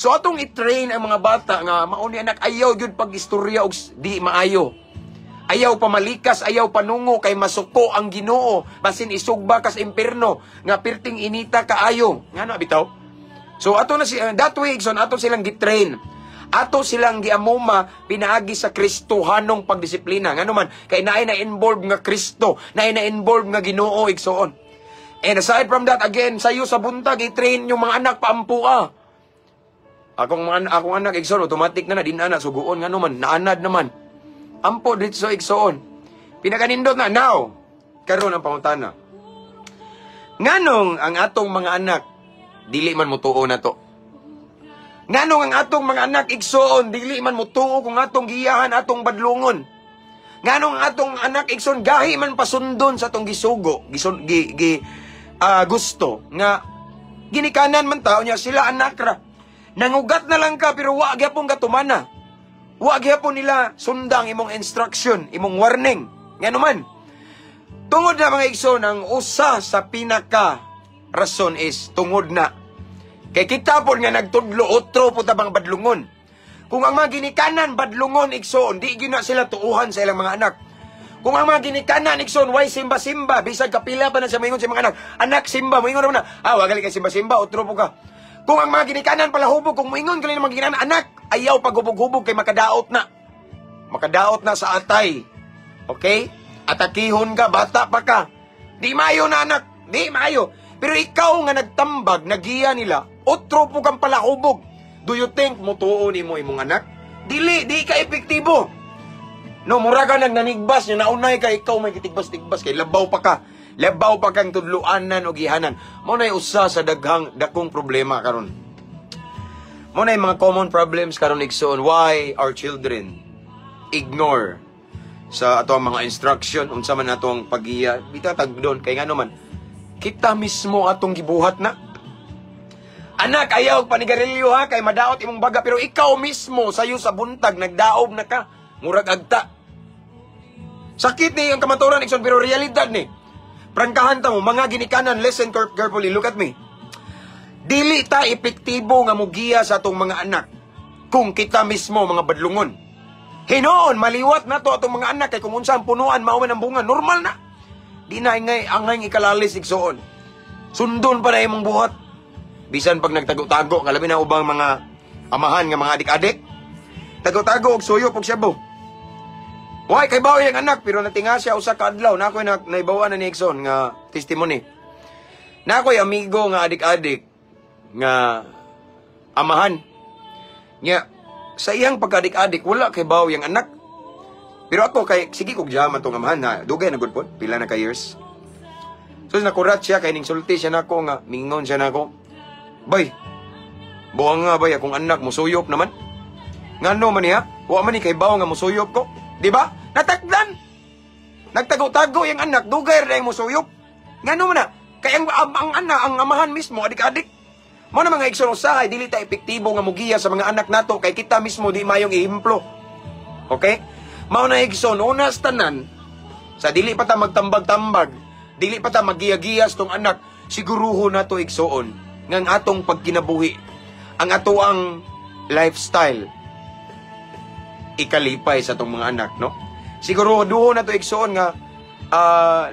So atong i-train ang mga bata nga mao ni, anak, ayaw gyud pag-istorya og di maayo. Ayaw pamalikas, ayaw panungo kay masuko ang Ginoo. Basin isugba kas impierno nga pirting inita kaayo. Ngano bitaw? So ato na si that way, igsoon, ato silang gi-train. Ato silang giamuma pinaagi sa Kristohanong pagdisiplina. Ngano man kay naay na involved nga Kristo, naay na involved nga Ginoo, igsoon. And aside from that, again, sayo sa buntag, i-train yung mga anak paampua. Akong anak, igsoon, automatic na na, din na, suguon, ngano man, naanad naman. Ampo dito, igsoon. Pinakanindot na, now, karon ang pangutana. Nganong ang atong mga anak, dili man mutuo na to? Nganong ang atong mga anak, igsoon, dili man mutuo kung atong giyahan, atong badlungon? Nganong ang atong anak, igsoon, gahi man pasundon sa atong gisugo, gison, gi, gi, gusto, nga ginikanan man tao niya, sila anak ra. Nangugat na lang ka, pero wa gyapon katumana. Wa gyapon nila sundang imong instruction, imong warning. Ngano man? Tungod na, mga igsoon, ang usa sa pinaka rason is tungod na kay kita po nga nagtudlo, otro po ta bang badlungon. Kung ang mga ginikanan badlungon, igsoon, di gyud na sila tuuhan sa ilang mga anak. Kung ang mga ginikanan, igsoon, way simba-simba, bisag kapila pa na siya moingon sa mga anak, "Anak, simba," moingon naman na, "Ah, wa gali kay simba-simba, otro po ka." Kung ang mga ginikanan palahubog, kung moingon gali ng mga ginikanan, "Anak, ayaw paghubog-hubog kay makadaot na. Makadaot na sa atay. Okay? Atakihon ka, bata pa ka. Di maayo na, anak. Di maayo." Pero ikaw nga nagtambag, nagiya nila, otro po kang palahubog. Do you think mutuo nimo imong anak? Dili, di ka epektibo. No, mura ka nagnanigbas, nya naunay ka, ikaw may gitigbas-tigbas kay labaw pa ka. Labaw pa kang tudluanan o gihanan. Mao na usa sa daghang dakong problema karon. Mao na mga common problems karon, igsoon, why our children ignore sa ato ang mga instruction, unsa man ato ang paggiya, bita tagdon kay ngano man kita mismo atong gibuhat na. "Anak, ayaw panigarilyo ha, kay madaot imong baga," pero ikaw mismo sayo sa buntag nagdaob na ka, murag agta. Sakit ni ang kamaturan, igsoon, pero realidad ni. Prangkahan ta mo, mga ginikanan, listen carefully, look at me. Dili ta epektibo nga mugiya sa atong mga anak kung kita mismo mga badlungon. Hinoon, maliwat na to atong mga anak kay kung unsa ang punuan, mao man ang bunga, normal na. Di na ingay angay ikalalis, igsoon. Sundon pa na imong buhat. Bisan pag nagtago-tago, kalabi na ubang mga amahan nga mga adik-adik. Tago-tago og suyop og shabu. Why kay bawo yung anak, pero natinga siya usa ka adlaw na ako'y na, naibawa na ni igsoon nga testimony. Na ako'y amigo nga adik-adik nga amahan. Nya sa iyang pagkadik-adik, wala kay bawo yung anak. Pero ako kay sige kog jam atong amahan na dugay na gud pod, pila na ka years. So nakurat siya kay ning sulti siya nako nga mingon siya nako. "Bay. Buang nga bay, akong anak musuyop naman. Ngano man niya? Wa man ni kay bawo nga musuyop ko." Di ba? Natakdan. Nagtago-tago yung anak, dugay ra yung musuyop. Ngano man na? Kay ang anak, ang amahan mismo adik-adik. Mao na, mga igsoon, usahay dili ta epektibo nga mugiya sa mga anak nato kay kita mismo di mayong ehemplo. Okay? Mao na, igsoon, una sa tanan, sa dili pa ta magtambag-tambag, dili pa ta magiya-giya sa tong anak, siguruho nato, igsoon, nga ang atong pagkinabuhi, ang ato ang lifestyle, ikalipay sa atong mga anak, no? Siguro duho na to, igsoon, nga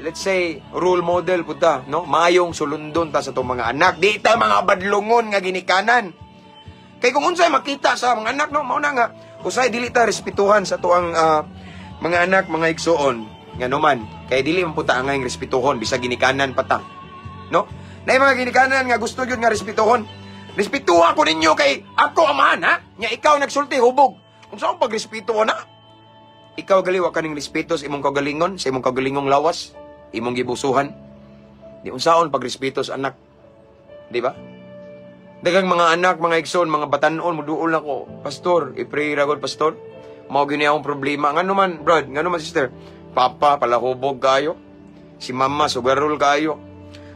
let's say role model pud ta, no? Maayong sulundon ta sa atong mga anak. Di ta mga badlungon nga ginikanan. Kay kung unsay makita sa mga anak, no, mao na nga usay dili ta respetuhan sa atuang mga anak, mga igsoon, ngano man kay dili man pud ta angay respetuhon bisag ginikanan pa ta. No? Nay mga ginikanan nga gusto gyud nga respetuhon. "Respetuha ko ninyo kay ako amahan ha." Nya ikaw nagsulti hubog. Unsa ang pagrespeto na? Ikaw gali wa kaning respeto sa imong kaugalingon, sa imong kaugalingong lawas, imong gibusuhan. Di unsaon pagrespeto sa anak? Di ba? Daghang mga anak, mga igsoon, mga batanon muduol nako. "Pastor, i-pray ra gud, pastor. Mao gyud ni akong problema." "Ngano man, brod? Ngano man, sister?" "Papa palahubog kayo. Si mama sugarol kayo.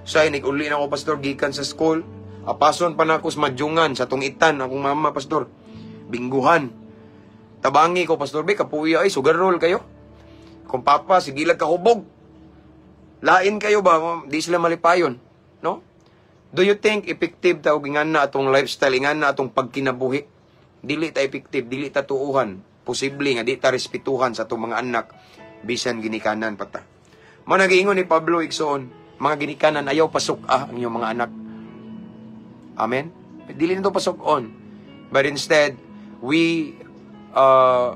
Say nig-uli na ako, pastor, gikan sa school. Apason pa nako sa madyungan sa tungitan akong mama, pastor. Bingguhan. Tabangi ko, pastor, be kapuya ay sugarol kayo. Kung papa sige lag kahubog. Lain kayo ba? Di sila malipayon, no?" Do you think effective ta og ingana atong lifestyle, ingana atong pagkinabuhi? Dili ta effective, dili ta tuuhan. Posible nga di ta respetuhan sa atong mga anak bisan ginikanan pa ta. Mao nagiingon ni Pablo, igsoon, mga ginikanan, ayaw pasuk-a ang inyong mga anak. Amen? Dili na to pasuk-on. But instead, we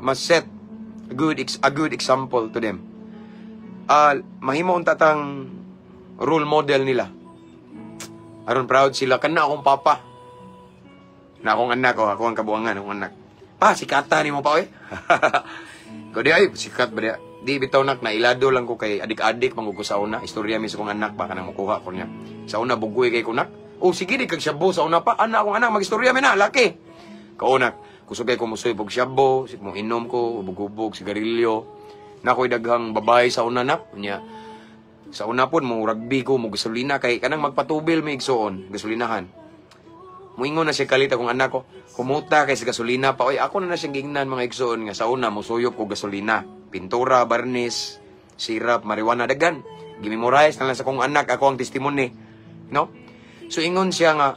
must set a good example to them. Mahimo unta tang role model nila. Aron proud sila kana akong papa. Na akong anak oh, ako ang kabuangan akong anak. "Pa, sikata nimo pa oy." Ko di ay sikat ba diya? Di bitaw nak, nailado lang ko kay adik-adik man ko sa una. Istorya mi sa akong anak ba kanang mukuha ko niya. Sa una bugoy kay ko, nak. "Oh, sige di kag shabu sa una pa." Ana akong anak, magistorya mi na, laki. Kaunak, kusog kay ko musuy og shabu, mo inom ko, hubog-hubog, sigarilyo. Na ako'y daghang babae sa una, nak. Nya, sa una pod mo rugby ko, mo gasolina kay kanang magpatubil mi, igsoon, gasolinahan. Muingon na siya kalit akong anak ko, "Kumuta kay sa gasolina pa." Oy, ako na na siyang gingnan, mga igsoon, nga sa una musuyop ko gasolina, pintura, barnis, syrup, marijuana, dagan. Gimemorize na lang sa akong anak, ako ang testimony. No? So ingon siya nga,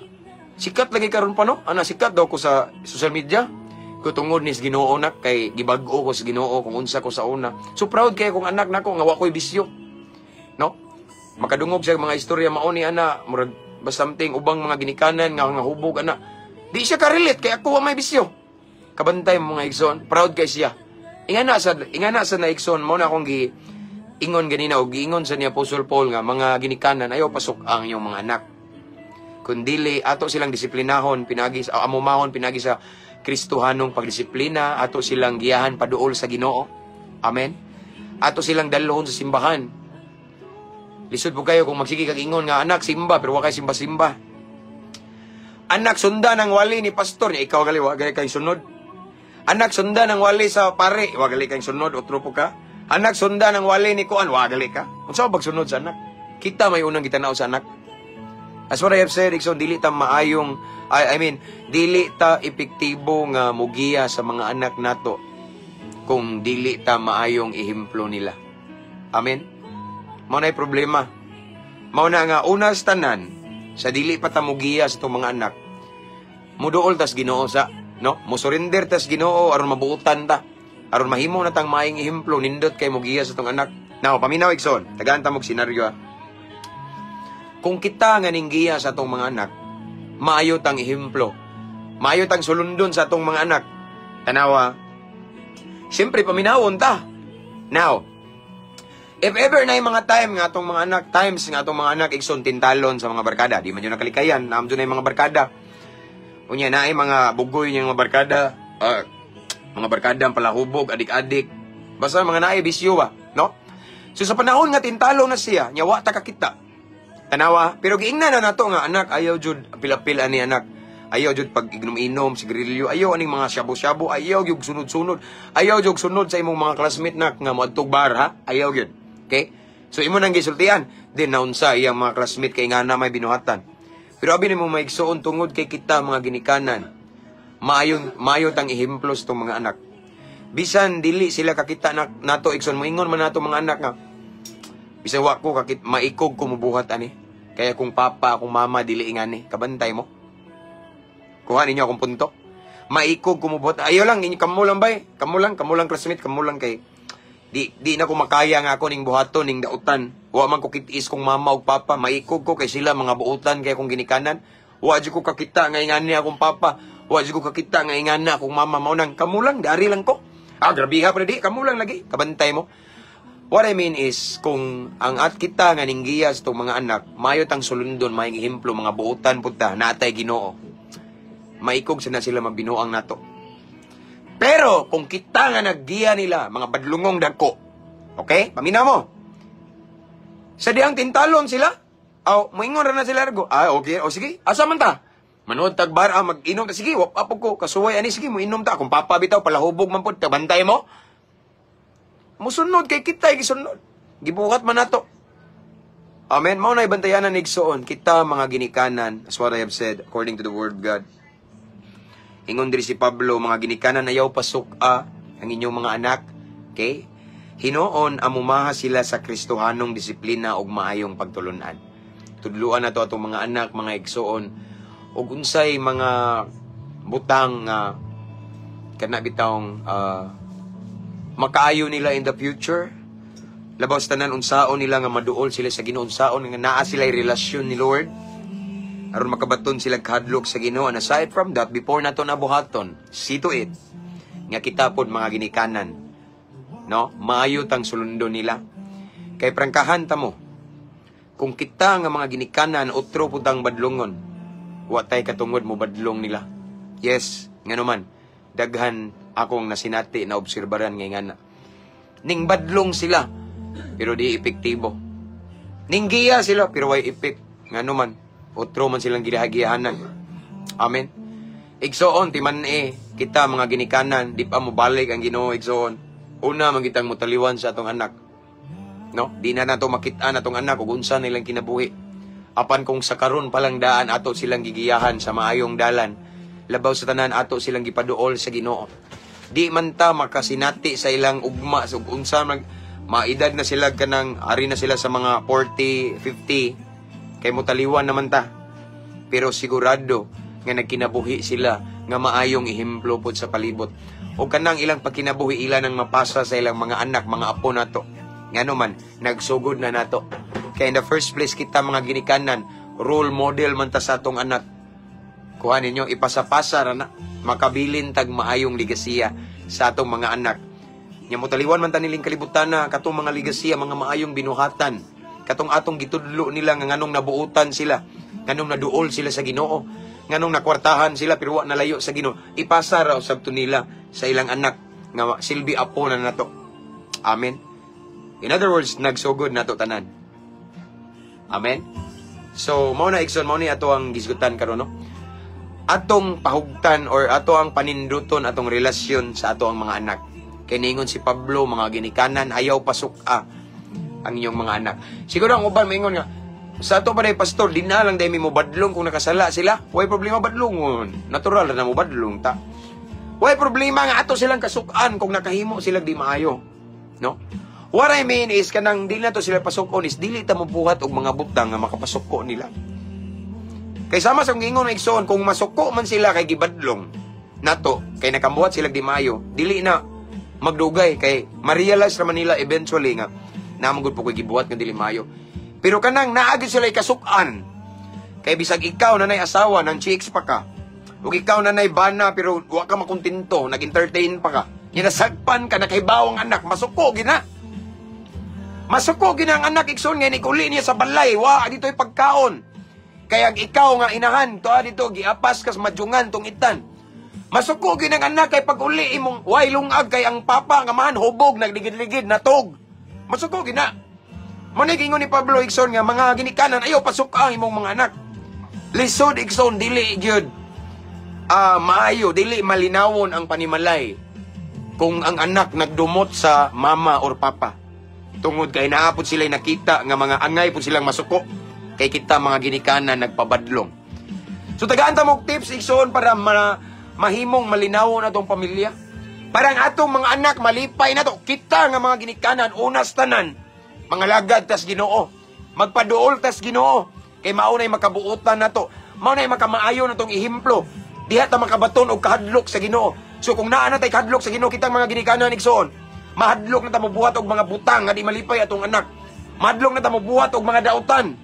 "Sikat lagi karon pa, no?" Ana, sikat daw ko sa social media. Ko tungod ni sa Ginoo na kay gibag-o ko sa Ginoo kung unsa ko sa una. So proud kay akong anak nako nga wa ko'y bisyo. No? Makadungog siya mga istorya mao ni ana murag Ba something ubang mga ginikanan nga nga hubog ana. Di siya ka-relate kay ako wa may bisyo. Kabantay mo, mga igsoon, proud kay siya. Ingana sa na, igsoon, mo na akong gi ingon ganina og giingon sa ni Apostle Paul nga mga ginikanan, ayaw pasuk ang inyong mga anak. Kun dili ato silang disiplinahon pinagi sa amumahon, pinagi sa Kristohanong pagdisiplina, ato silang giyahan paduol sa Ginoo. Amen. Ato silang dalhon sa simbahan. Lisod po kayo kung magsige kag ingon nga, "Anak, simba," pero wa kay simba-simba. "Anak, sundan ang wali ni pastor niya." Ikaw gali, wa gali kay sunod. "Anak, sundan ang wali sa pare." Wa gali kay sunod, otro po ka. "Anak, sundan ang wali ni kuan." Wa gali ka. Unsa ba pagsunod sa anak? Kita may unang gitanaw sa anak. As what I have said, igsoon, dili ta maayong, I mean, dili ta epektibo nga mugiya sa mga anak nato kung dili ta maayong ehemplo nila. Amen? Mao na'y problema. Mao na nga una sa tanan, sa dili pa ta mugiya sa itong mga anak, muduol tas Ginoo sa, no? Musurrender tas Ginoo aron mabuotan ta. Aron mahimo na tang maayong ehemplo, nindot kay mugiya sa itong anak. Now, paminaw, igsoon, tagaan ta mog senaryo ah. Kung kita nga ninggiya sa atong mga anak, maayo tang ehemplo. Maayo tang sulundon sa atong mga anak. Tanawa. Siyempre, paminawon ta. Now, if ever na yung mga time nga atong mga anak, times nga atong mga anak, igsoon, tintalon sa mga barkada, di man yun nakalikayan, naam na yung mga barkada. Unya na ay mga bugoy niyang mga barkada, mga barkada ang palahubog, adik-adik. Basta mga naay bisyo ba, no? So sa panahon nga tintalo na siya, nya wa ta kakita. Tanawa, pero giingnan na nato nga, "Anak, ayaw jud apil-apil ani, anak. Ayaw jud pag inom-inom, sigarilyo, ayaw aning mga shabu-shabu, ayaw jud sunod-sunod. Ayaw jud sunod sa imong mga classmate, nak, nga moadtog bar ha. Ayaw gyud." Okay? So imo nang gisultian, din naunsa iyang mga classmate kay nga na may binuhatan. Pero abi nimo, maigsuon, tungod kay kita mga ginikanan, maayon maayo tang ehemplo sa itong mga anak. Bisan dili sila kakita na, nato, igsoon, moingon man nato mga anak nga bisan wa ko kakit, maikog ko mubuhat ani. Kaya kung papa, kung mama dili ingani, kabantay mo. Kuha ninyo akong punto. Maikog ko mubuhat. Ayaw lang inyo, kamo lang bay. Kamo lang classmate, kamo lang kay di na ko makaya nga ako ning buhaton ning dautan. Wa man ko kit-is kong mama ug papa, maikog ko kay sila mga buutan kay akong ginikanan. Wa jud ko kakita nga ingani akong papa. Wa jud ko kakita nga ingana akong mama, mao nang kamo lang, dari lang ko. Ah, grabe ha, pero di kamo lang lagi. Kabantay mo. What I mean is, kung ang at kita nga ninggiya sa itong mga anak, mayo tang sulundon, maayong ehemplo, mga buutan punta, natay Ginoo. Maikog sa na sila mabinuang nato. Pero, kung kita nga naggiya nila, mga badlungong dagko, okay? Paminaw mo. Sa dihang tintalon sila, aw, moingon ra na sila ergo. "Ah, okay, o sige, asa man ta? Manood tag bar, ah, mag-inom ta, sige, wap apog ko, kasuway ani, sige, mo-inom ta. Kung papa bitaw, palahubog man pod, kabantay mo." Musunod kay kita, gisunod. Gibuhat man nato. Amen. Mao na ibantayanan, igsoon. Kita mga ginikanan, as what I have said, according to the word of God. Ingon diri si Pablo, mga ginikanan, ayaw pasuk-a ang inyong mga anak. Okay? Hinuon amumaha sila sa Kristohanong disiplina ug maayong pagtulunan. Tudluan nato atong mga anak, mga igsoon, ug unsay mga butang nga kana bitawng makaayo nila in the future. Labaw sa tanan, unsaon nila nga maduol sila sa Ginoo, unsaon nga naa sila relasyon ni Lord aron makabaton sila kahadlok sa Ginoo. And aside from that, before nato nabuhaton, see to it nga kita pod mga ginikanan, no, maayo tang sulundon nila. Kay prangkahan ta mo, kung kita nga mga ginikanan otro pud tang badlongon, wa tay katungod mo badlong nila. Yes, ngano man daghan akong nasinati na obserbaran ngay ngana. Ning badlong sila pero di epektibo. Ning giya sila pero way effect. Ngano man otro man silang gidahagihanan. Amen. Igsoon, timan eh, kita mga ginikanan, di pa mo balik ang Ginoo, igsoon. Una man kitang mutaliwan sa atong anak. No? Di na nato makita na atong anak ug unsa nilang kinabuhi. Apan kung sa karon pa lang daan ato silang gigiyahan sa maayong dalan, labaw sa tanan ato silang gipaduol sa Ginoo. Di man ta makasinati sa ilang ugma ug unsa mag maedad na sila, kanang ari na sila sa mga 40, 50, kay mutaliwan naman ta. Pero sigurado nga nagkinabuhi sila nga maayong ehemplo pod sa palibot. O kanang ilang pagkinabuhi ila nang mapasa sa ilang mga anak, mga apo nato. Ngano man, nagsugod na nato. Kaya in the first place, kita mga ginikanan, Role model man ta sa atong anak. Kuha ninyo, ipasapasa ra na. Makabilin tag maayong ligasiya sa atong mga anak. Nya motaliwan man ta niling kalibutan na katong mga ligasiya, mga maayong binuhatan. Katong atong gitudlo nila nga nganong nabuutan sila, nganong naduol sila sa Ginoo, nganong nakwartahan sila pero wa nalayo sa Ginoo. Ipasa ra usab to nila sa ilang anak nga silbi apo na nato. Amen. In other words, nagsugod nato tanan. Amen. So, mao na, igsoon, mao ni ato ang gisgutan karon, no? Atong pahugtan or ato ang paninduton atong relasyon sa ato ang mga anak. Kay ningon si Pablo, "Mga ginikanan, ayaw pasuk-a ang inyong mga anak." Siguro ang uban maingon nga, "Sa ato pa day, pastor, di na lang day mi mo badlong kung nakasala sila." Way problema badlongon. Natural na mo badlong ta. Way problema nga ato silang kasukan kung nakahimo sila di maayo. No? What I mean is kanang di na to sila pasukon is dili ta mobuhat og mga butang nga makapasuko nila. Kay sama sa ingon na, igsoon, kung masuko man sila kay gibadlong nato, kay nakamuhat sila di maayo, dili na magdugay kay ma-realize raman nila eventually nga naa man gud po ko'y gibuhat nga dili maayo. Pero kanang naa gyud sila kasukan, kay bisag ikaw na nay asawa nang chicks pa ka, ug ikaw na nay bana pero wa ka makontento, nag-entertain pa ka. Ginasagpan ka, nakahibaw ang anak, masuko gina. Masuko gina ang anak, igsoon, nga nikuli niya sa balay, wa dito'y pagkaon. Kaya ang ikaw nga inahan, to dito giapas kas madyungan tong itan. Masuko gina ang anak kay pag uli imong way lungag kay ang papa nga man hubog, nagligid-ligid natog. Masuko gina. Mo ni gingon ni Pablo, igsoon, nga mga ginikanan, ayaw pasuk ang imong mga anak. Lisod, igsoon, dili gyud maayo, dili malinawon ang panimalay kung ang anak nagdumot sa mama or papa. Tungod kay naa pod sila nakita nga mga angay pod silang masuko kay kita mga ginikanan nagpabadlong. So tagaan ta mo tips, igsoon, para mahimong malinawon atong pamilya. Para ang atong mga anak malipay na to. Kita nga mga ginikanan, unas tanan, mga lagad tas Ginoo. Magpaduol tas Ginoo. Kay mao nay makabuotan nato. Mao nay makamaayo na tong ehemplo. Diha ta makabaton og kahadlok sa Ginoo. So kung naa na tay kahadlok sa Ginoo kitang mga ginikanan, igsoon, mahadlok na ta mobuhat og mga butang nga di malipay atong anak. Mahadlok na ta mobuhat og mga dautan.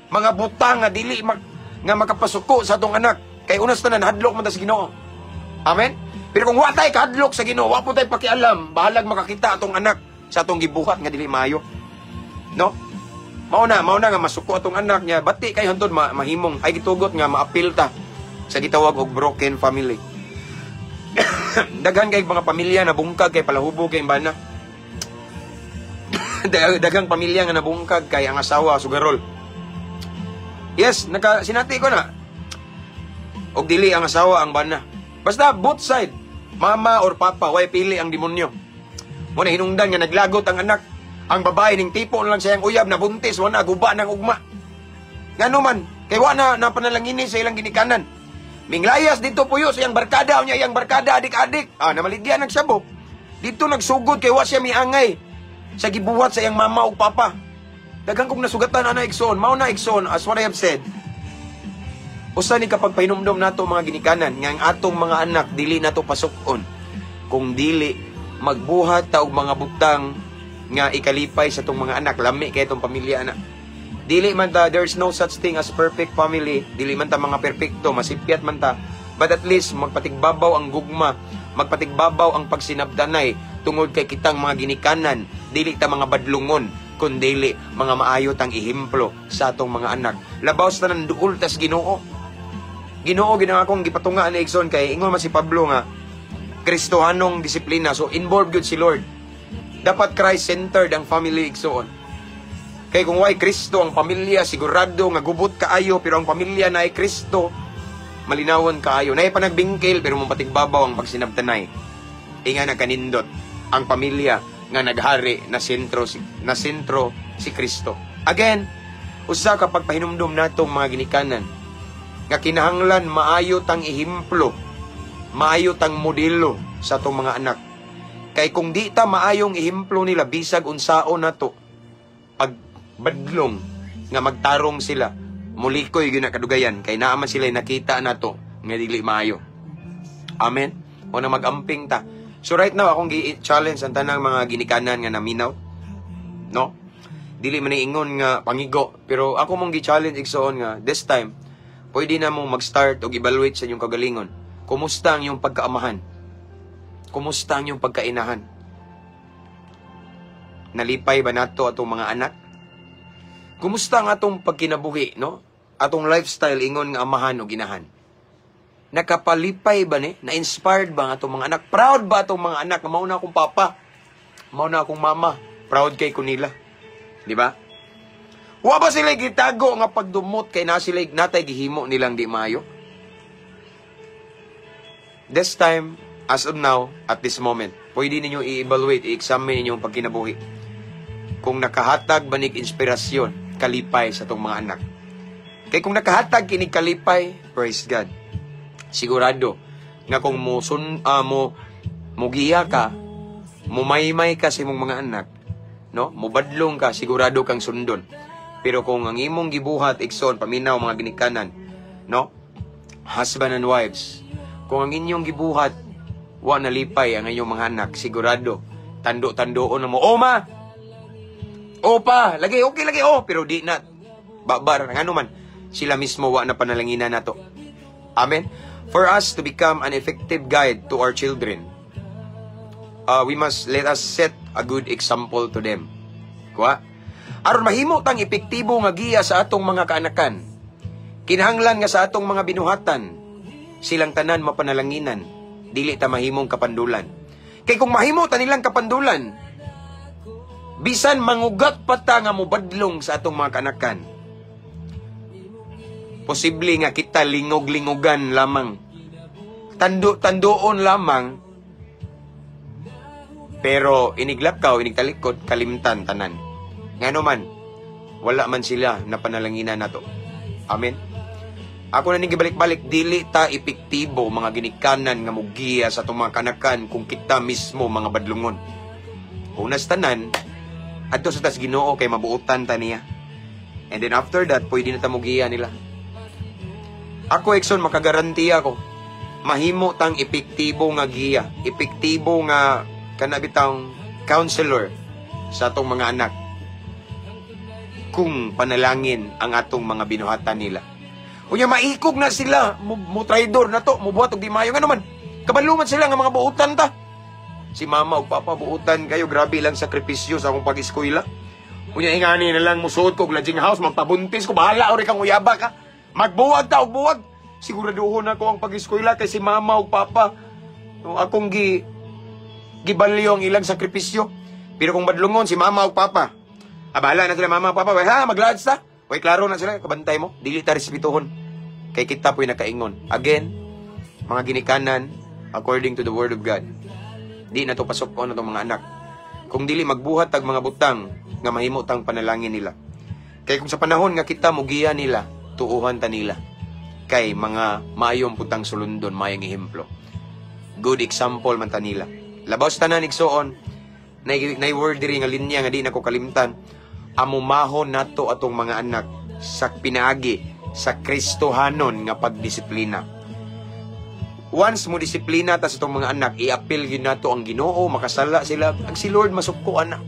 Mga butang nga dili nga makapasuko sa atong anak. Kay unas tanan hadlok man ta sa Ginoo. Amen. Pero kung wa tay kahadlok sa Ginoo, wa po tay pakialam, bahalag makakita atong anak sa atong gibuhat nga dili maayo. No? Mao na nga masuko atong anak niya, bati kay hantod mahimong ay gitugot nga maapil ta sa gitawag og broken family. Daghan kay mga pamilya na bungkag kay palahubog kay bana. Daghang pamilya nga nabungkag kay ang asawa sugarol. Yes, naka sinati ko na. Og dili ang asawa ang bana. Basta both side, mama or papa, way pili ang demonyo. Mo na hinungdan nga naglagot ang anak. Ang babae ning tipo na lang siyang uyab, nabuntis, wala guba ng ugma. Ngano man, kay wa na napanalangini sa ilang ginikanan. Minglayas dito puyo sa iyang barkada, unya iyang barkada adik-adik. Ah, namaligya nagsabo. Dito nagsugod kay wa siya miangay sa gibuhat sa iyang mama ug papa. Daghan kong nasugatan ana, igsoon, mao na, igsoon, as what I have said. Usa ni kapag pahinumdom nato, mga ginikanan, nga ang atong mga anak dili nato pasukon kung dili magbuhat ta og mga butang nga ikalipay sa atong mga anak, lami kay itong pamilya ana. Dili man ta, there's no such thing as perfect family. Dili man ta mga perpekto, masipyat man ta. But at least magpatigbabaw ang gugma, magpatigbabaw ang pagsinabdanay tungod kay kitang mga ginikanan, dili ta mga badlungon, kundili mga maayo tang ehemplo sa atong mga anak. Labaw sa tanan, duol tas Ginoo. Ginoo gina akong gipatunga ni, igsoon, kay ingon man si Pablo nga Kristohanong disiplina. So involved gyud si Lord. Dapat Christ-centered ang family, igsoon. Kay kung way Kristo ang pamilya, sigurado nga gubot kaayo, pero ang pamilya na ay Kristo, malinawon kaayo. Naay panagbingkil pero mapatigbabaw ang pagsinabtanay. Inga nagkanindot ang pamilya nga naghari na sentro si Kristo. Again, usa ka pagpahinumdom natong mga ginikanan nga kinahanglan maayo tang ehemplo, maayo tang modelo sa atong mga anak. Kay kung di ta maayong ehemplo nila, bisag unsaon nato pag badlong nga magtarong sila, mulikoy gyud na kadugayan kay naa man sila nakita nato nga dili maayo. Amen. O na magamping ta. So right now akong gi-challenge ang tanang mga ginikanan nga naminaw. No? Dili man ingon nga pangigo, pero ako mong gi-challenge, igsoon, nga this time pwede na mong mag-start og evaluate sa inyong kagalingon. Kumusta ang iyong pagkaamahan? Kumusta ang iyong pagkainahan? Nalipay ba nato atong mga anak? Kumusta ang atong pagkinabuhi, no? Atong lifestyle ingon nga amahan o ginahan. Nakapalipay ba ni? Na-inspired ba ang atong mga anak? Proud ba atong mga anak nga mao na akong papa? Mao na akong mama? Proud kay ko nila. Di ba? Wa ba sila gitago nga pagdumot kay na sila natay gihimo nilang di maayo? This time, as of now, at this moment, pwede ninyo i-evaluate, i-examine inyong pagkinabuhi. Kung nakahatag ba nig inspirasyon, kalipay sa atong mga anak. Kay kung nakahatag kinig kalipay, praise God. Sigurado nga kung mo sun mo mugiya ka, mumaymay ka sa imong mga anak, no? Mubadlong ka, sigurado kang sundon. Pero kung ang imong gibuhat, igsoon, paminaw mga ginikanan, no? Husband and wives, kung ang inyong gibuhat, wa nalipay ang inyong mga anak, sigurado, tando-tandoon na mo, "Oh ma! Oh pa, lagi, okay lagi, oh," pero di na, babar, ngano man, sila mismo wa na panalanginan nato. Amen? For us to become an effective guide to our children, we must let us set a good example to them. Kuha? Aron mahimo tang epektibo nga giya sa atong mga kaanakan, kinahanglan nga sa atong mga binuhatan, silang tanan mapanalanginan, dili ta mahimong kapandulan. Kay kung mahimo ta nilang kapandulan, bisan mangugat pa ta nga mobadlong sa atong mga kaanakan, posible nga kita lingog-lingogan lamang. Tando-tandoon lamang, pero iniglakaw, inigtalikod, kalimtan tanan. Ngano man, wala man sila na panalanginan nato. Amen. Ako na ning gibalik-balik, dili ta epektibo mga ginikanan nga mugiya sa atong mga kanakan kung kita mismo mga badlungon. Unas tanan, adto sa tas Ginoo kay mabuotan ta niya. And then after that, pwede na ta mugiya nila. Ako, igsoon, makagarantiya ako. Mahimo tang epektibo nga giya, epektibo nga kana bitang counselor sa atong mga anak kung panalangin ang atong mga binuhatan nila. Unya maikog na sila, mo traidor na to, mo buhat og di maayo, ngano man? Kabalo man sila nga mga buutan ta. Si mama ug papa buutan kayo, grabe lang sakripisyo sa akong pag-eskwela. Unya ingani na lang musuot ko og lodging house, magpabuntis ko, bahala ori kang uyaba ka. Magbuwag ta og buwag. Siguraduhon ako ang pag-eskwela kay si mama ug papa. No, akong gibalyo ang ilang sakripisyo. Pero kung badlungon si mama ug papa, abala na sila mama ug papa, ha, maglads ta. Way klaro na sila, kabantay mo, dili ta respetuhon. Kay kita po'y nakaingon. Again, mga ginikanan, according to the word of God, di na to pasok na itong mga anak. Kung dili magbuhat tag mga butang nga mahimo tang panalangin nila. Kay kung sa panahon nga kita mugiya nila, tuuhan ta nila. Kay mga maayong putang sulundon, maayong ehemplo. Good example man ta nila. Labaw sa tanan, igsoon, nay word diri nga linya nga di na ko kalimtan. Amumahon nato atong mga anak sa pinaagi sa Kristohanon nga pagdisiplina. Once mo disiplina ta sa atong mga anak, i-appeal gyud nato ang Ginoo, makasala sila, ang si Lord masuko anak.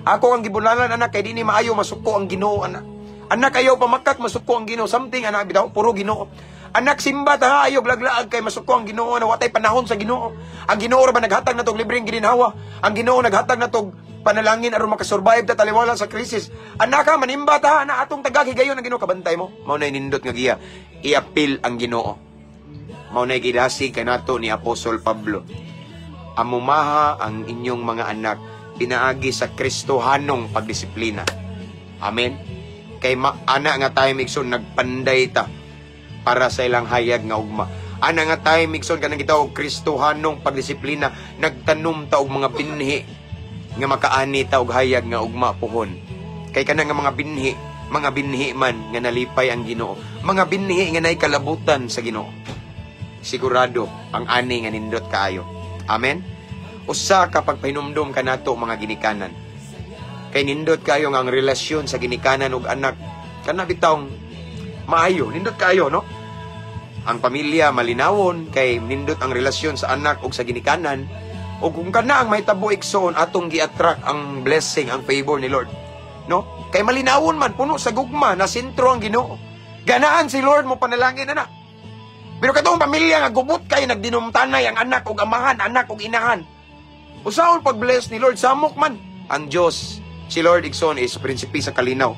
Ako ang gibulalan anak kay dini maayo, masuko ang Ginoo anak. Anak, ayaw pamakak, masuko ang Ginoo, something anak bitaw, puro Ginoo. Anak, simba ta ha, ayaw laglaag kay masuko ang Ginoo na watay panahon sa Ginoo. Ang Ginoo ra ba naghatag natog libreng gininhawa? Ang Ginoo naghatag natog panalangin aron makasurvive ta taliwala sa krisis. Anak ha, manimba ta ha, anak atong tagag higayon ang Ginoo, kabantay mo. Mao na nindot nga giya. I-appeal ang Ginoo. Mao na gidasig kanato ni Apostol Pablo. Amumaha ang inyong mga anak pinaagi sa Kristohanong pagdisiplina. Amen. Kay ana nga time, igsoon, nagpanday ta para sa ilang hayag nga ugma. Ana nga time, igsoon, kanang gitawag Kristohanong pagdisiplina, nagtanom ta og mga binhi nga makaani ta og hayag nga ugma puhon. Kay kana nga mga binhi man nga nalipay ang Ginoo. Mga binhi nga nay kalabutan sa Ginoo. Sigurado ang ani nga nindot kaayo. Amen. Usa ka pagpahinumdom kanato mga ginikanan. Kay nindot kayo nga ang relasyon sa ginikanan ug anak kana bitawng maayo, nindot kayo, no? Ang pamilya malinawon kay nindot ang relasyon sa anak ug sa ginikanan. Ug kung kana ang mahitabo, igsoon, atong gi-attract ang blessing, ang favor ni Lord. No? Kay malinawon man, puno sa gugma, na sentro ang Ginoo. Ganahan si Lord mo panalangin ana. Pero katong pamilya nga gubot kay nagdinumtanay ang anak ug amahan, anak ug inahan. Usaon pag-bless ni Lord, samok man. Ang Diyos, si Lord, igsoon, is prinsipe sa kalinaw.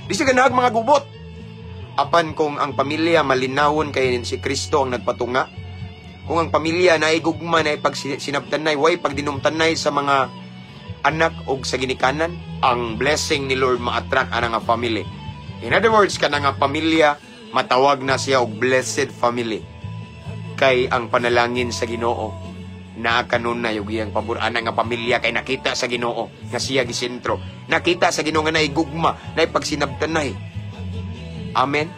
Di siya ganahag mga gubot. Apan kung ang pamilya malinawon kay si Kristo ang nagpatunga, kung ang pamilya naigugma na ipagsinabtanay, way pagdinumtanay sa mga anak og sa ginikanan, ang blessing ni Lord ma-attract ana nga family. In other words, kana nga pamilya matawag na siya og blessed family. Kay ang panalangin sa Ginoo naa kanunay og iyang pabor ana nga pamilya kay nakita sa Ginoo nga siya gisentro. Nakita sa Ginoo nga naigugma, naipagsinabtanay. Amen.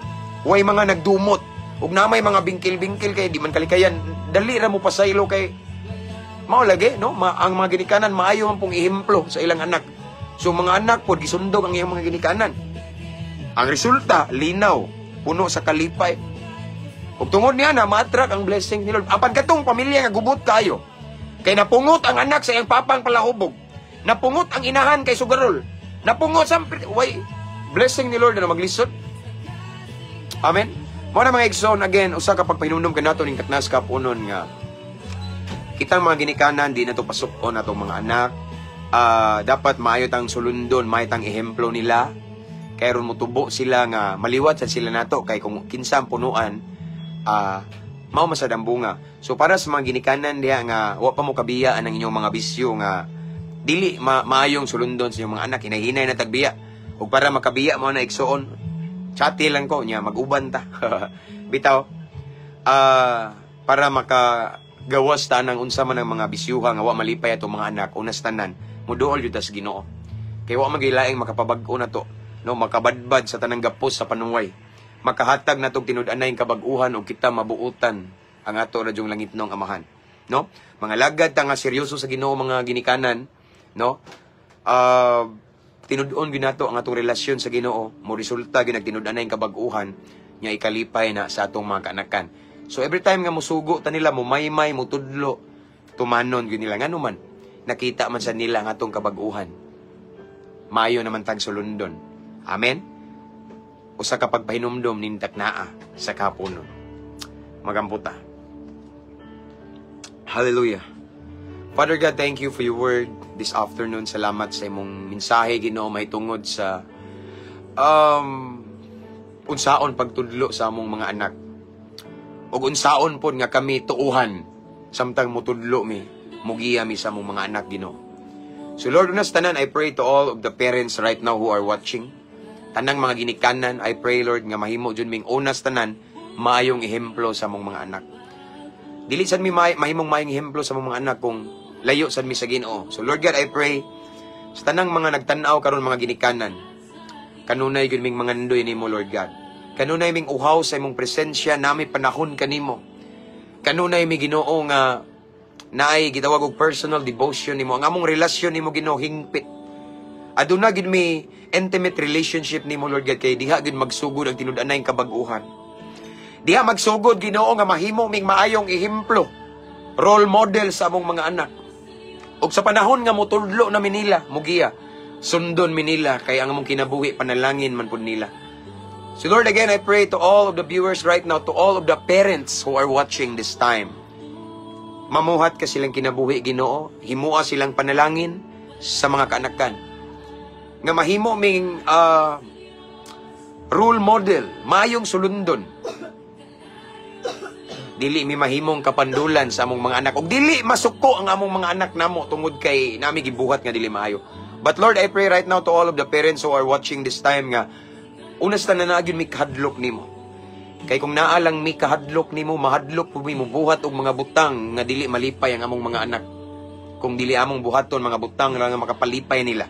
Way mga nagdumot. Ug na may mga bingkil-bingkil kay di man kalikayan, dali ra mo pasaylo kay mao lagi, no? Ang mga ginikanan maayo man pong ehemplo sa ilang anak. So mga anak pod gisundog ang iyang mga ginikanan. Ang resulta, linaw, puno sa kalipay. Ug tungod niya na ma-attract ang blessing ni Lord. Apan katong pamilya nga gubot kayo. Kay napungot ang anak sa iyang papang palahubog. Napungot ang inahan kay sugarol. Napungot sa way blessing ni Lord na maglisod. Amen. Mao na, mga igsoon, again, usa ka pagpahinumdom kanato ning katnas kapunon nga kitang mga ginikanan di na to pasuk-on atong mga anak. Dapat maayo tang sulundon, maayo tang ehemplo nila. Kay aron motubo sila nga maliwat sad sila nato kay kung kinsa ang punuan, mao man sad ang bunga. So para sa mga ginikanan diha nga wa pa mo kabiya ang inyong mga bisyo nga dili maayong sulundon sa inyong mga anak, hinahinay na tagbiya. Ug para makabiya mo na, igsoon, chati lang ko niya, mag-uban ta. Bitaw. Para makagawas ta ng unsa man ang mga bisyuha nga wa malipay atong mga anak, unas tanan, muduol jud ta sa Ginoo. Kay wa magilaing makapabag-o na to, no, makabadbad sa tanang gapos sa panuway. Makahatag na tog tinud-anay kabag-uhan ug kita mabuutan ang ato ra dyong langitnong Amahan, no? Mga lagad ta nga seryoso sa Ginoo, mga ginikanan, no? Tinud-on gyud nato ang atong relasyon sa Ginoo, mo resulta gyud nagtinud-anay kabag-uhan nya ikalipay na sa atong mga kaanakan. So every time nga musugo ta nila, mumaymay, mutudlo, tumanon gyud nila, ngano man nakita man sa nila ang atong kabag-uhan. Maayo naman tag sulundon. Amen. Usa ka pagpahinumdom ning taknaa sa kapunon. Magampo ta. Hallelujah. Father God, thank you for your word this afternoon. Salamat sa imong mensahe, Ginoo, mahitungod sa unsaon pagtudlo sa among mga anak. Ug unsaon pod nga kami tuuhan samtang mutudlo mi, mugiya mi sa among mga anak, Ginoo. So Lord, unas tanan, I pray to all of the parents right now who are watching. Tanang mga ginikanan, I pray, Lord, nga mahimo jud ming unas tanan maayong ehemplo sa among mga anak. Dili sad mi mahimong maayong ehemplo sa among mga anak kung layo sad mi sa Ginoo. So Lord God, I pray sa tanang mga nagtan-aw karon, mga ginikanan, kanunay gyud ming mangandoy nimo, Lord God. Kanunay ming uhaw sa imong presensya, nami panahon kanimo. Kanunay mi, Ginoo, nga naay gitawag og personal devotion nimo. Ang among relasyon nimo, Ginoo, hingpit. Aduna gid mi intimate relationship nimo, Lord God, kay diha gid magsugod ang tinud-anay kabag-uhan. Diha magsugod, Ginoo, nga mahimo ming maayong ehemplo, role model sa among mga anak. Ug sa panahon nga mutudlo na mi nila, mugiya, sundon mi nila kay ang among kinabuhi panalangin man pud nila. So Lord, again, I pray to all of the viewers right now, to all of the parents who are watching this time. Mamuhat ka silang kinabuhi, Ginoo, himua silang panalangin sa mga kaanakan. Nga mahimo ming role model, maayong sulundon. Dili mi mahimong kapandulan sa among mga anak. Ug dili masuko ang among mga anak namo tungod kay nami gibuhat nga dili maayo. But Lord, I pray right now to all of the parents who are watching this time nga unas tanan naa gyud mi kahadlok nimo. Kay kung naa lang mi kahadlok nimo, mahadlok po mi mubuhat og mga butang nga dili malipay ang among mga anak. Kung dili among buhaton mga butang nga makapalipay nila.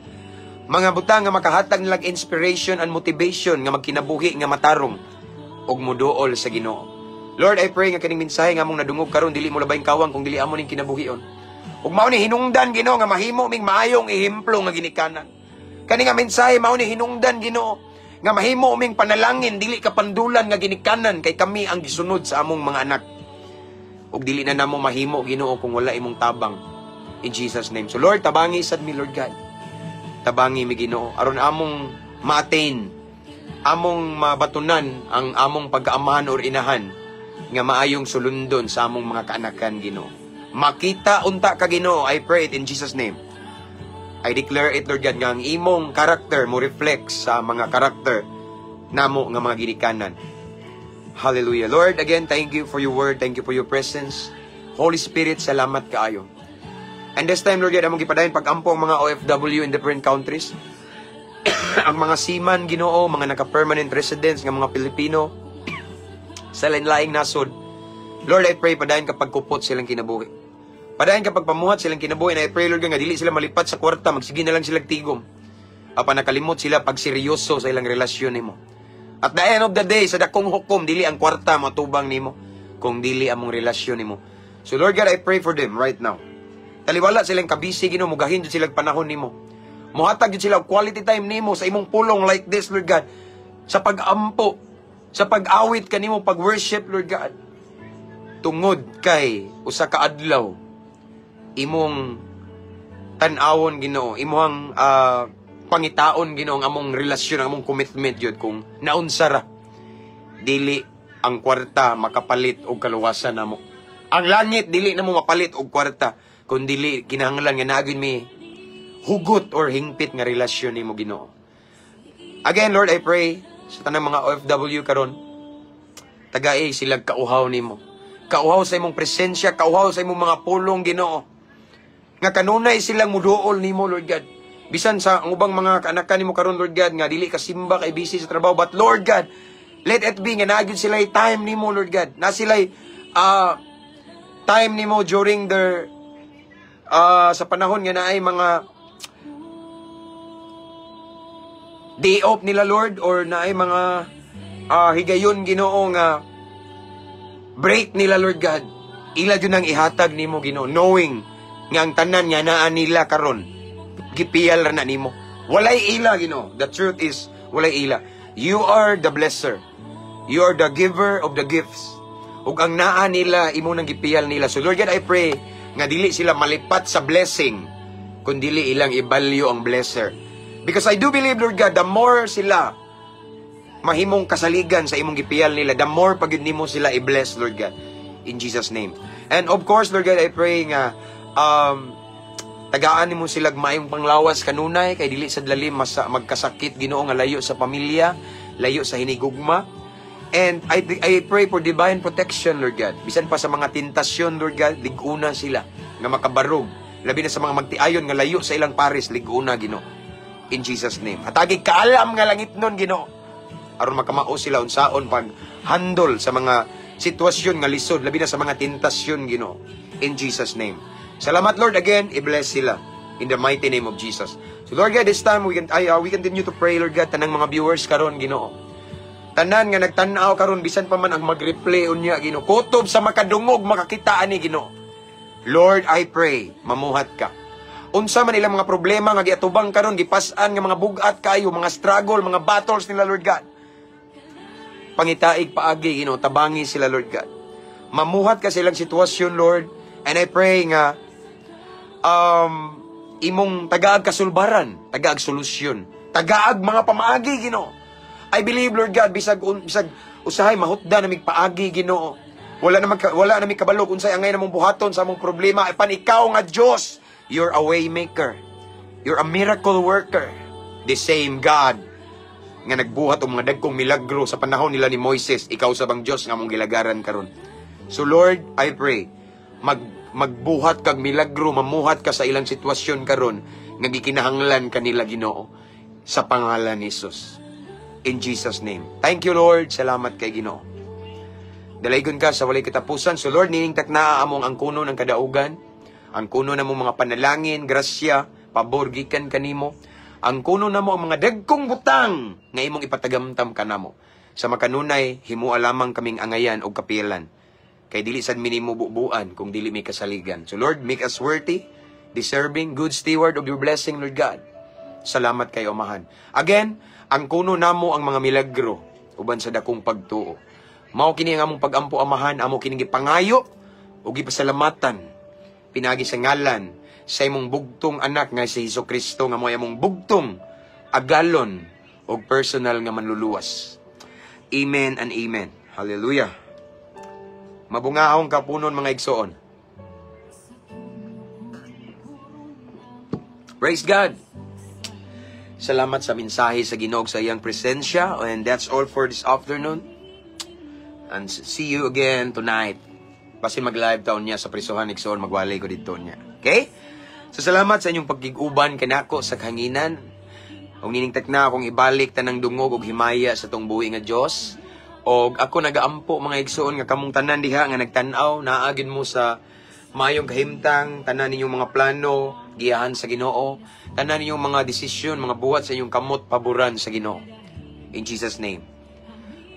Mga butang nga makahatag nilag inspiration and motivation nga magkinabuhi nga matarong ug muduol sa Ginoo. Lord, I pray nga kaning mensahe nga among nadungog karon dili mo labayng kawang kung dili amo ning kinabuhion. Ug mao ni hinungdan, Ginoo, nga mahimo ming maayong ehemplo nga ginikanan. Kani nga mensahe mao ni hinungdan, Ginoo, nga mahimo ming panalangin dili kapandulan nga ginikanan kay kami ang gisunod sa among mga anak. Ug dili na namo mahimo, Ginoo, kung wala imong tabang. In Jesus' name. So Lord, tabangi sad mi, Lord God. Tabangi mi, Ginoo, aron among ma-attain, among mabatunan ang among pagkaamahan or inahan nga maayong sulundon sa among mga kaanakan, Ginoo. Makita unta ka, Ginoo. I pray it in Jesus' name. I declare it, Lord God, nga ang imong karakter mo reflect sa mga karakter namo nga mga ginikanan. Hallelujah. Lord, again, thank you for your word. Thank you for your presence. Holy Spirit, salamat kaayo. And this time, Lord God, among gipadayon pag-ampo ang mga OFW in different countries, ang mga seaman, Ginoo, mga naka-permanent residents nga mga Pilipino sa lain-laing nasod. Lord, I pray padayon ka pagkupot silang kinabuhi. Padayon ka pagpamuhat silang kinabuhi. And I pray, Lord, nga dili sila malipat sa kwarta, magsige na lang sila tigom. Apan nakalimot sila pag seryoso sa ilang relasyon nimo. At the end of the day, sa dakong hukom, dili ang kwarta matubang nimo, kung dili among relasyon nimo. So Lord God, I pray for them right now. Taliwala silang kabisi, Ginoo, mugahin jud sila panahon nimo. Muhatag jud sila og quality time nimo sa imong pulong like this, Lord God. Sa pag-ampo, sa pag-awit kanimo, pag-worship, Lord God. Tungod kay usa ka adlaw imong tan-awon, Ginoo, imong pangitaon, Ginoo, ang among relasyon, ang among commitment yun kung naunsa ra. Dili ang kwarta makapalit og kaluwasan namo. Ang langit dili namo mapalit og kwarta kun dili kinahanglan nga naa gyud mi hugot or hingpit nga relasyon nimo, Ginoo. Again, Lord, I pray sa tanang mga OFW karon, tagai sila kauhaw nimo. Kauhaw sa imong presensya, kauhaw sa imong mga pulong, Ginoo. Nga kanunay silang muduol nimo, Lord God. Bisan sa ang ubang mga kaanakan nimo karon, Lord God, nga dili ka simba kay busy sa trabaho, but Lord God, let it be nga naa gyud sila time nimo, Lord God. Na sila time nimo during their sa panahon nga naay mga day off nila, Lord, or naay mga higayon, Ginoo, nga break nila, Lord God. Ila jud ang ihatag nimo, Ginoo, knowing nga ang tanan nga naa nila karon gipiyal ra na nimo. Walay ila, Ginoo. The truth is walay ila. You are the blesser. You are the giver of the gifts. Ug ang naa nila, imo nang gipiyal nila. So Lord God, I pray nga dili sila malipat sa blessing kun dili ilang i-value ang blesser. Because I do believe, Lord God, the more sila mahimong kasaligan sa imong gipiyal nila, the more pag nimo sila i-bless, Lord God. In Jesus' name. And of course, Lord God, I pray nga tagaan nimo sila maayong panglawas kanunay kay dili sa lalim masa magkasakit, Ginoo, nga layo sa pamilya, layo sa hinigugma. And I pray for divine protection, Lord God. Bisan pa sa mga tentasyon, Lord God, liguna sila nga makabarog. Labi na sa mga magtiayon nga layo sa ilang pares, liguna, Ginoo. In Jesus' name. Hatagi kaalam nga langit nun, Ginoo. Aron makamao sila unsaon pag handle sa mga sitwasyon nga lisod, labi na sa mga tentasyon, Ginoo. In Jesus' name. Salamat, Lord, again, i-bless sila in the mighty name of Jesus. So Lord God, this time we continue to pray, Lord God, tanang mga viewers karon, Ginoo. Tanan nga nagtan-aw karon, bisan pa man ang mag-replay unya, Ginoo. Kutob sa makadungog makakita ani, Ginoo. Lord, I pray, mamuhat ka. Unsa man ilang mga problema nga giatubang karon, gipas-an nga mga bugat kayo, mga struggle, mga battles nila, Lord God. Pangitaig paagi, Ginoo, tabangi sila, Lord God. Mamuhat ka silang sitwasyon, Lord, and I pray nga imong tagaag kasulbaran, tagaag solusyon, tagaag mga pamaagi, Ginoo. I believe, Lord God, bisag usahay mahutda na mig paagi, Ginoo. Wala na mig kabalo unsay angay namong buhaton sa among problema. Apan ikaw nga Dios, you're a way maker. You're a miracle worker. The same God nga nagbuhat og mga dagkong milagro sa panahon nila ni Moises, ikaw sa bang Dios nga among gilagaran karon. So Lord, I pray, magbuhat kag milagro, mamuhat ka sa ilang sitwasyon karon nga gikinahanglan kanila, Ginoo, sa pangalan ni Jesus. In Jesus' name. Thank you, Lord. Salamat kay Ginoo. Dalaygon ka sa walay katapusan. So Lord, nining takna among ang kuno ng kadaugan, ang kuno namong mga panalangin, grasya, pabor gikan kanimo. Ang kuno namo ang mga dagkong butang nga imong ipatagamtam kanamo. Sa makanunay, himua lamang kaming angayan og kapilan. Kay dili sad minimo bubuan kung dili may kasaligan. So Lord, make us worthy, deserving, good steward of your blessing, Lord God. Salamat kay Amahan. Again, ang kuno namo ang mga milagro uban sa dakong pagtuo. Mao kini ang among pagampo, Amahan, amo kini gipangayo ug gipasalamatan pinaagi sa ngalan sa sa imong bugtong anak nga si Hesus Kristo nga mo'y among bugtong agalon og personal nga manluluwas. Amen and amen. Hallelujah. Mabungaong kapunon, mga igsoon. Praise God. Salamat sa mensahe sa Ginoo, sa iyang presensya, and that's all for this afternoon. And see you again tonight. Basin mag-live ta unya sa prisuhan, igsoon, magwalay ko didto unya. Okay? So salamat sa inyong pagkig-uban kanako sa kahanginan. Ug niningtak na akong ibalik tanang dungog ug himaya sa tong buhi nga Dios. Og ako nagaampo, mga igsoon, nga kamong tanan diha nga nagtan-aw naa gyud mo sa maayong kahimtang, tanan ninyong mga plano giyahan sa Ginoo, tanan ninyong mga desisyon, mga buhat sa inyong kamot paboran sa Ginoo. In Jesus' name.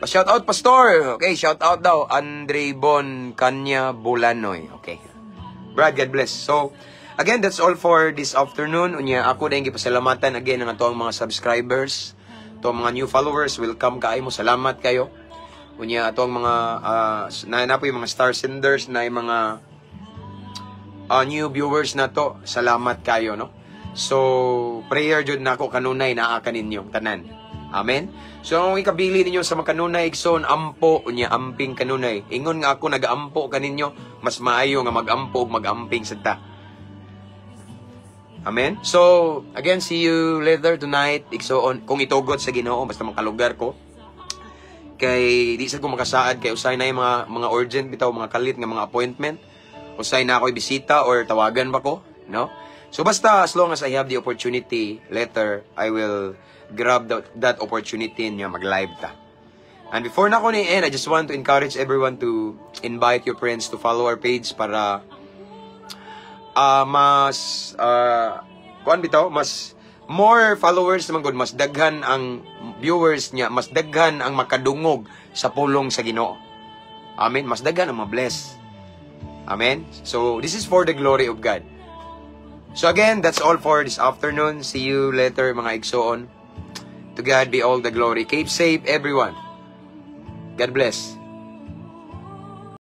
Pa shout out, Pastor. Okay, shout out daw Andre Bon Kanya Bulanoy. Okay. Brad, God bless. So, again, that's all for this afternoon. Unya, ako na yung gipasalamatan again ang atoang mga subscribers, to mga new followers, welcome kaayo mo. Salamat kayo. Unya, ato ang mga, na po yung mga star senders, na yung mga new viewers na to. Salamat kayo, no? So, prayer jud nako kanunay naa kaninyo tanan. Amen. So, ang ikabili ninyo sa makanunay, igsoon, ampo unya amping kanunay. Ingon nga ako nagaampo kaninyo, mas maayo nga magampo ug magamping sad ta. Amen. So, again, see you later tonight, igsoon, kung itugot sa Ginoo, basta makalugar ko. Kay di sa ko makasaad kay usay na yung mga urgent bitaw, mga kalit nga mga appointment. Usay na ako bisita or tawagan ba ko, no? So basta as long as I have the opportunity later, I will grab that opportunity niya mag-live ta. And before na ko ni end, I just want to encourage everyone to invite your friends to follow our page para mas kuan bitaw, mas more followers naman gud, mas daghan ang viewers niya, mas daghan ang makadungog sa pulong sa Ginoo. Amen. Mas daghan ang ma-bless. Amen. So this is for the glory of God. So again, that's all for this afternoon. See you later, mga igsoon. To God be all the glory. Keep safe, everyone. God bless.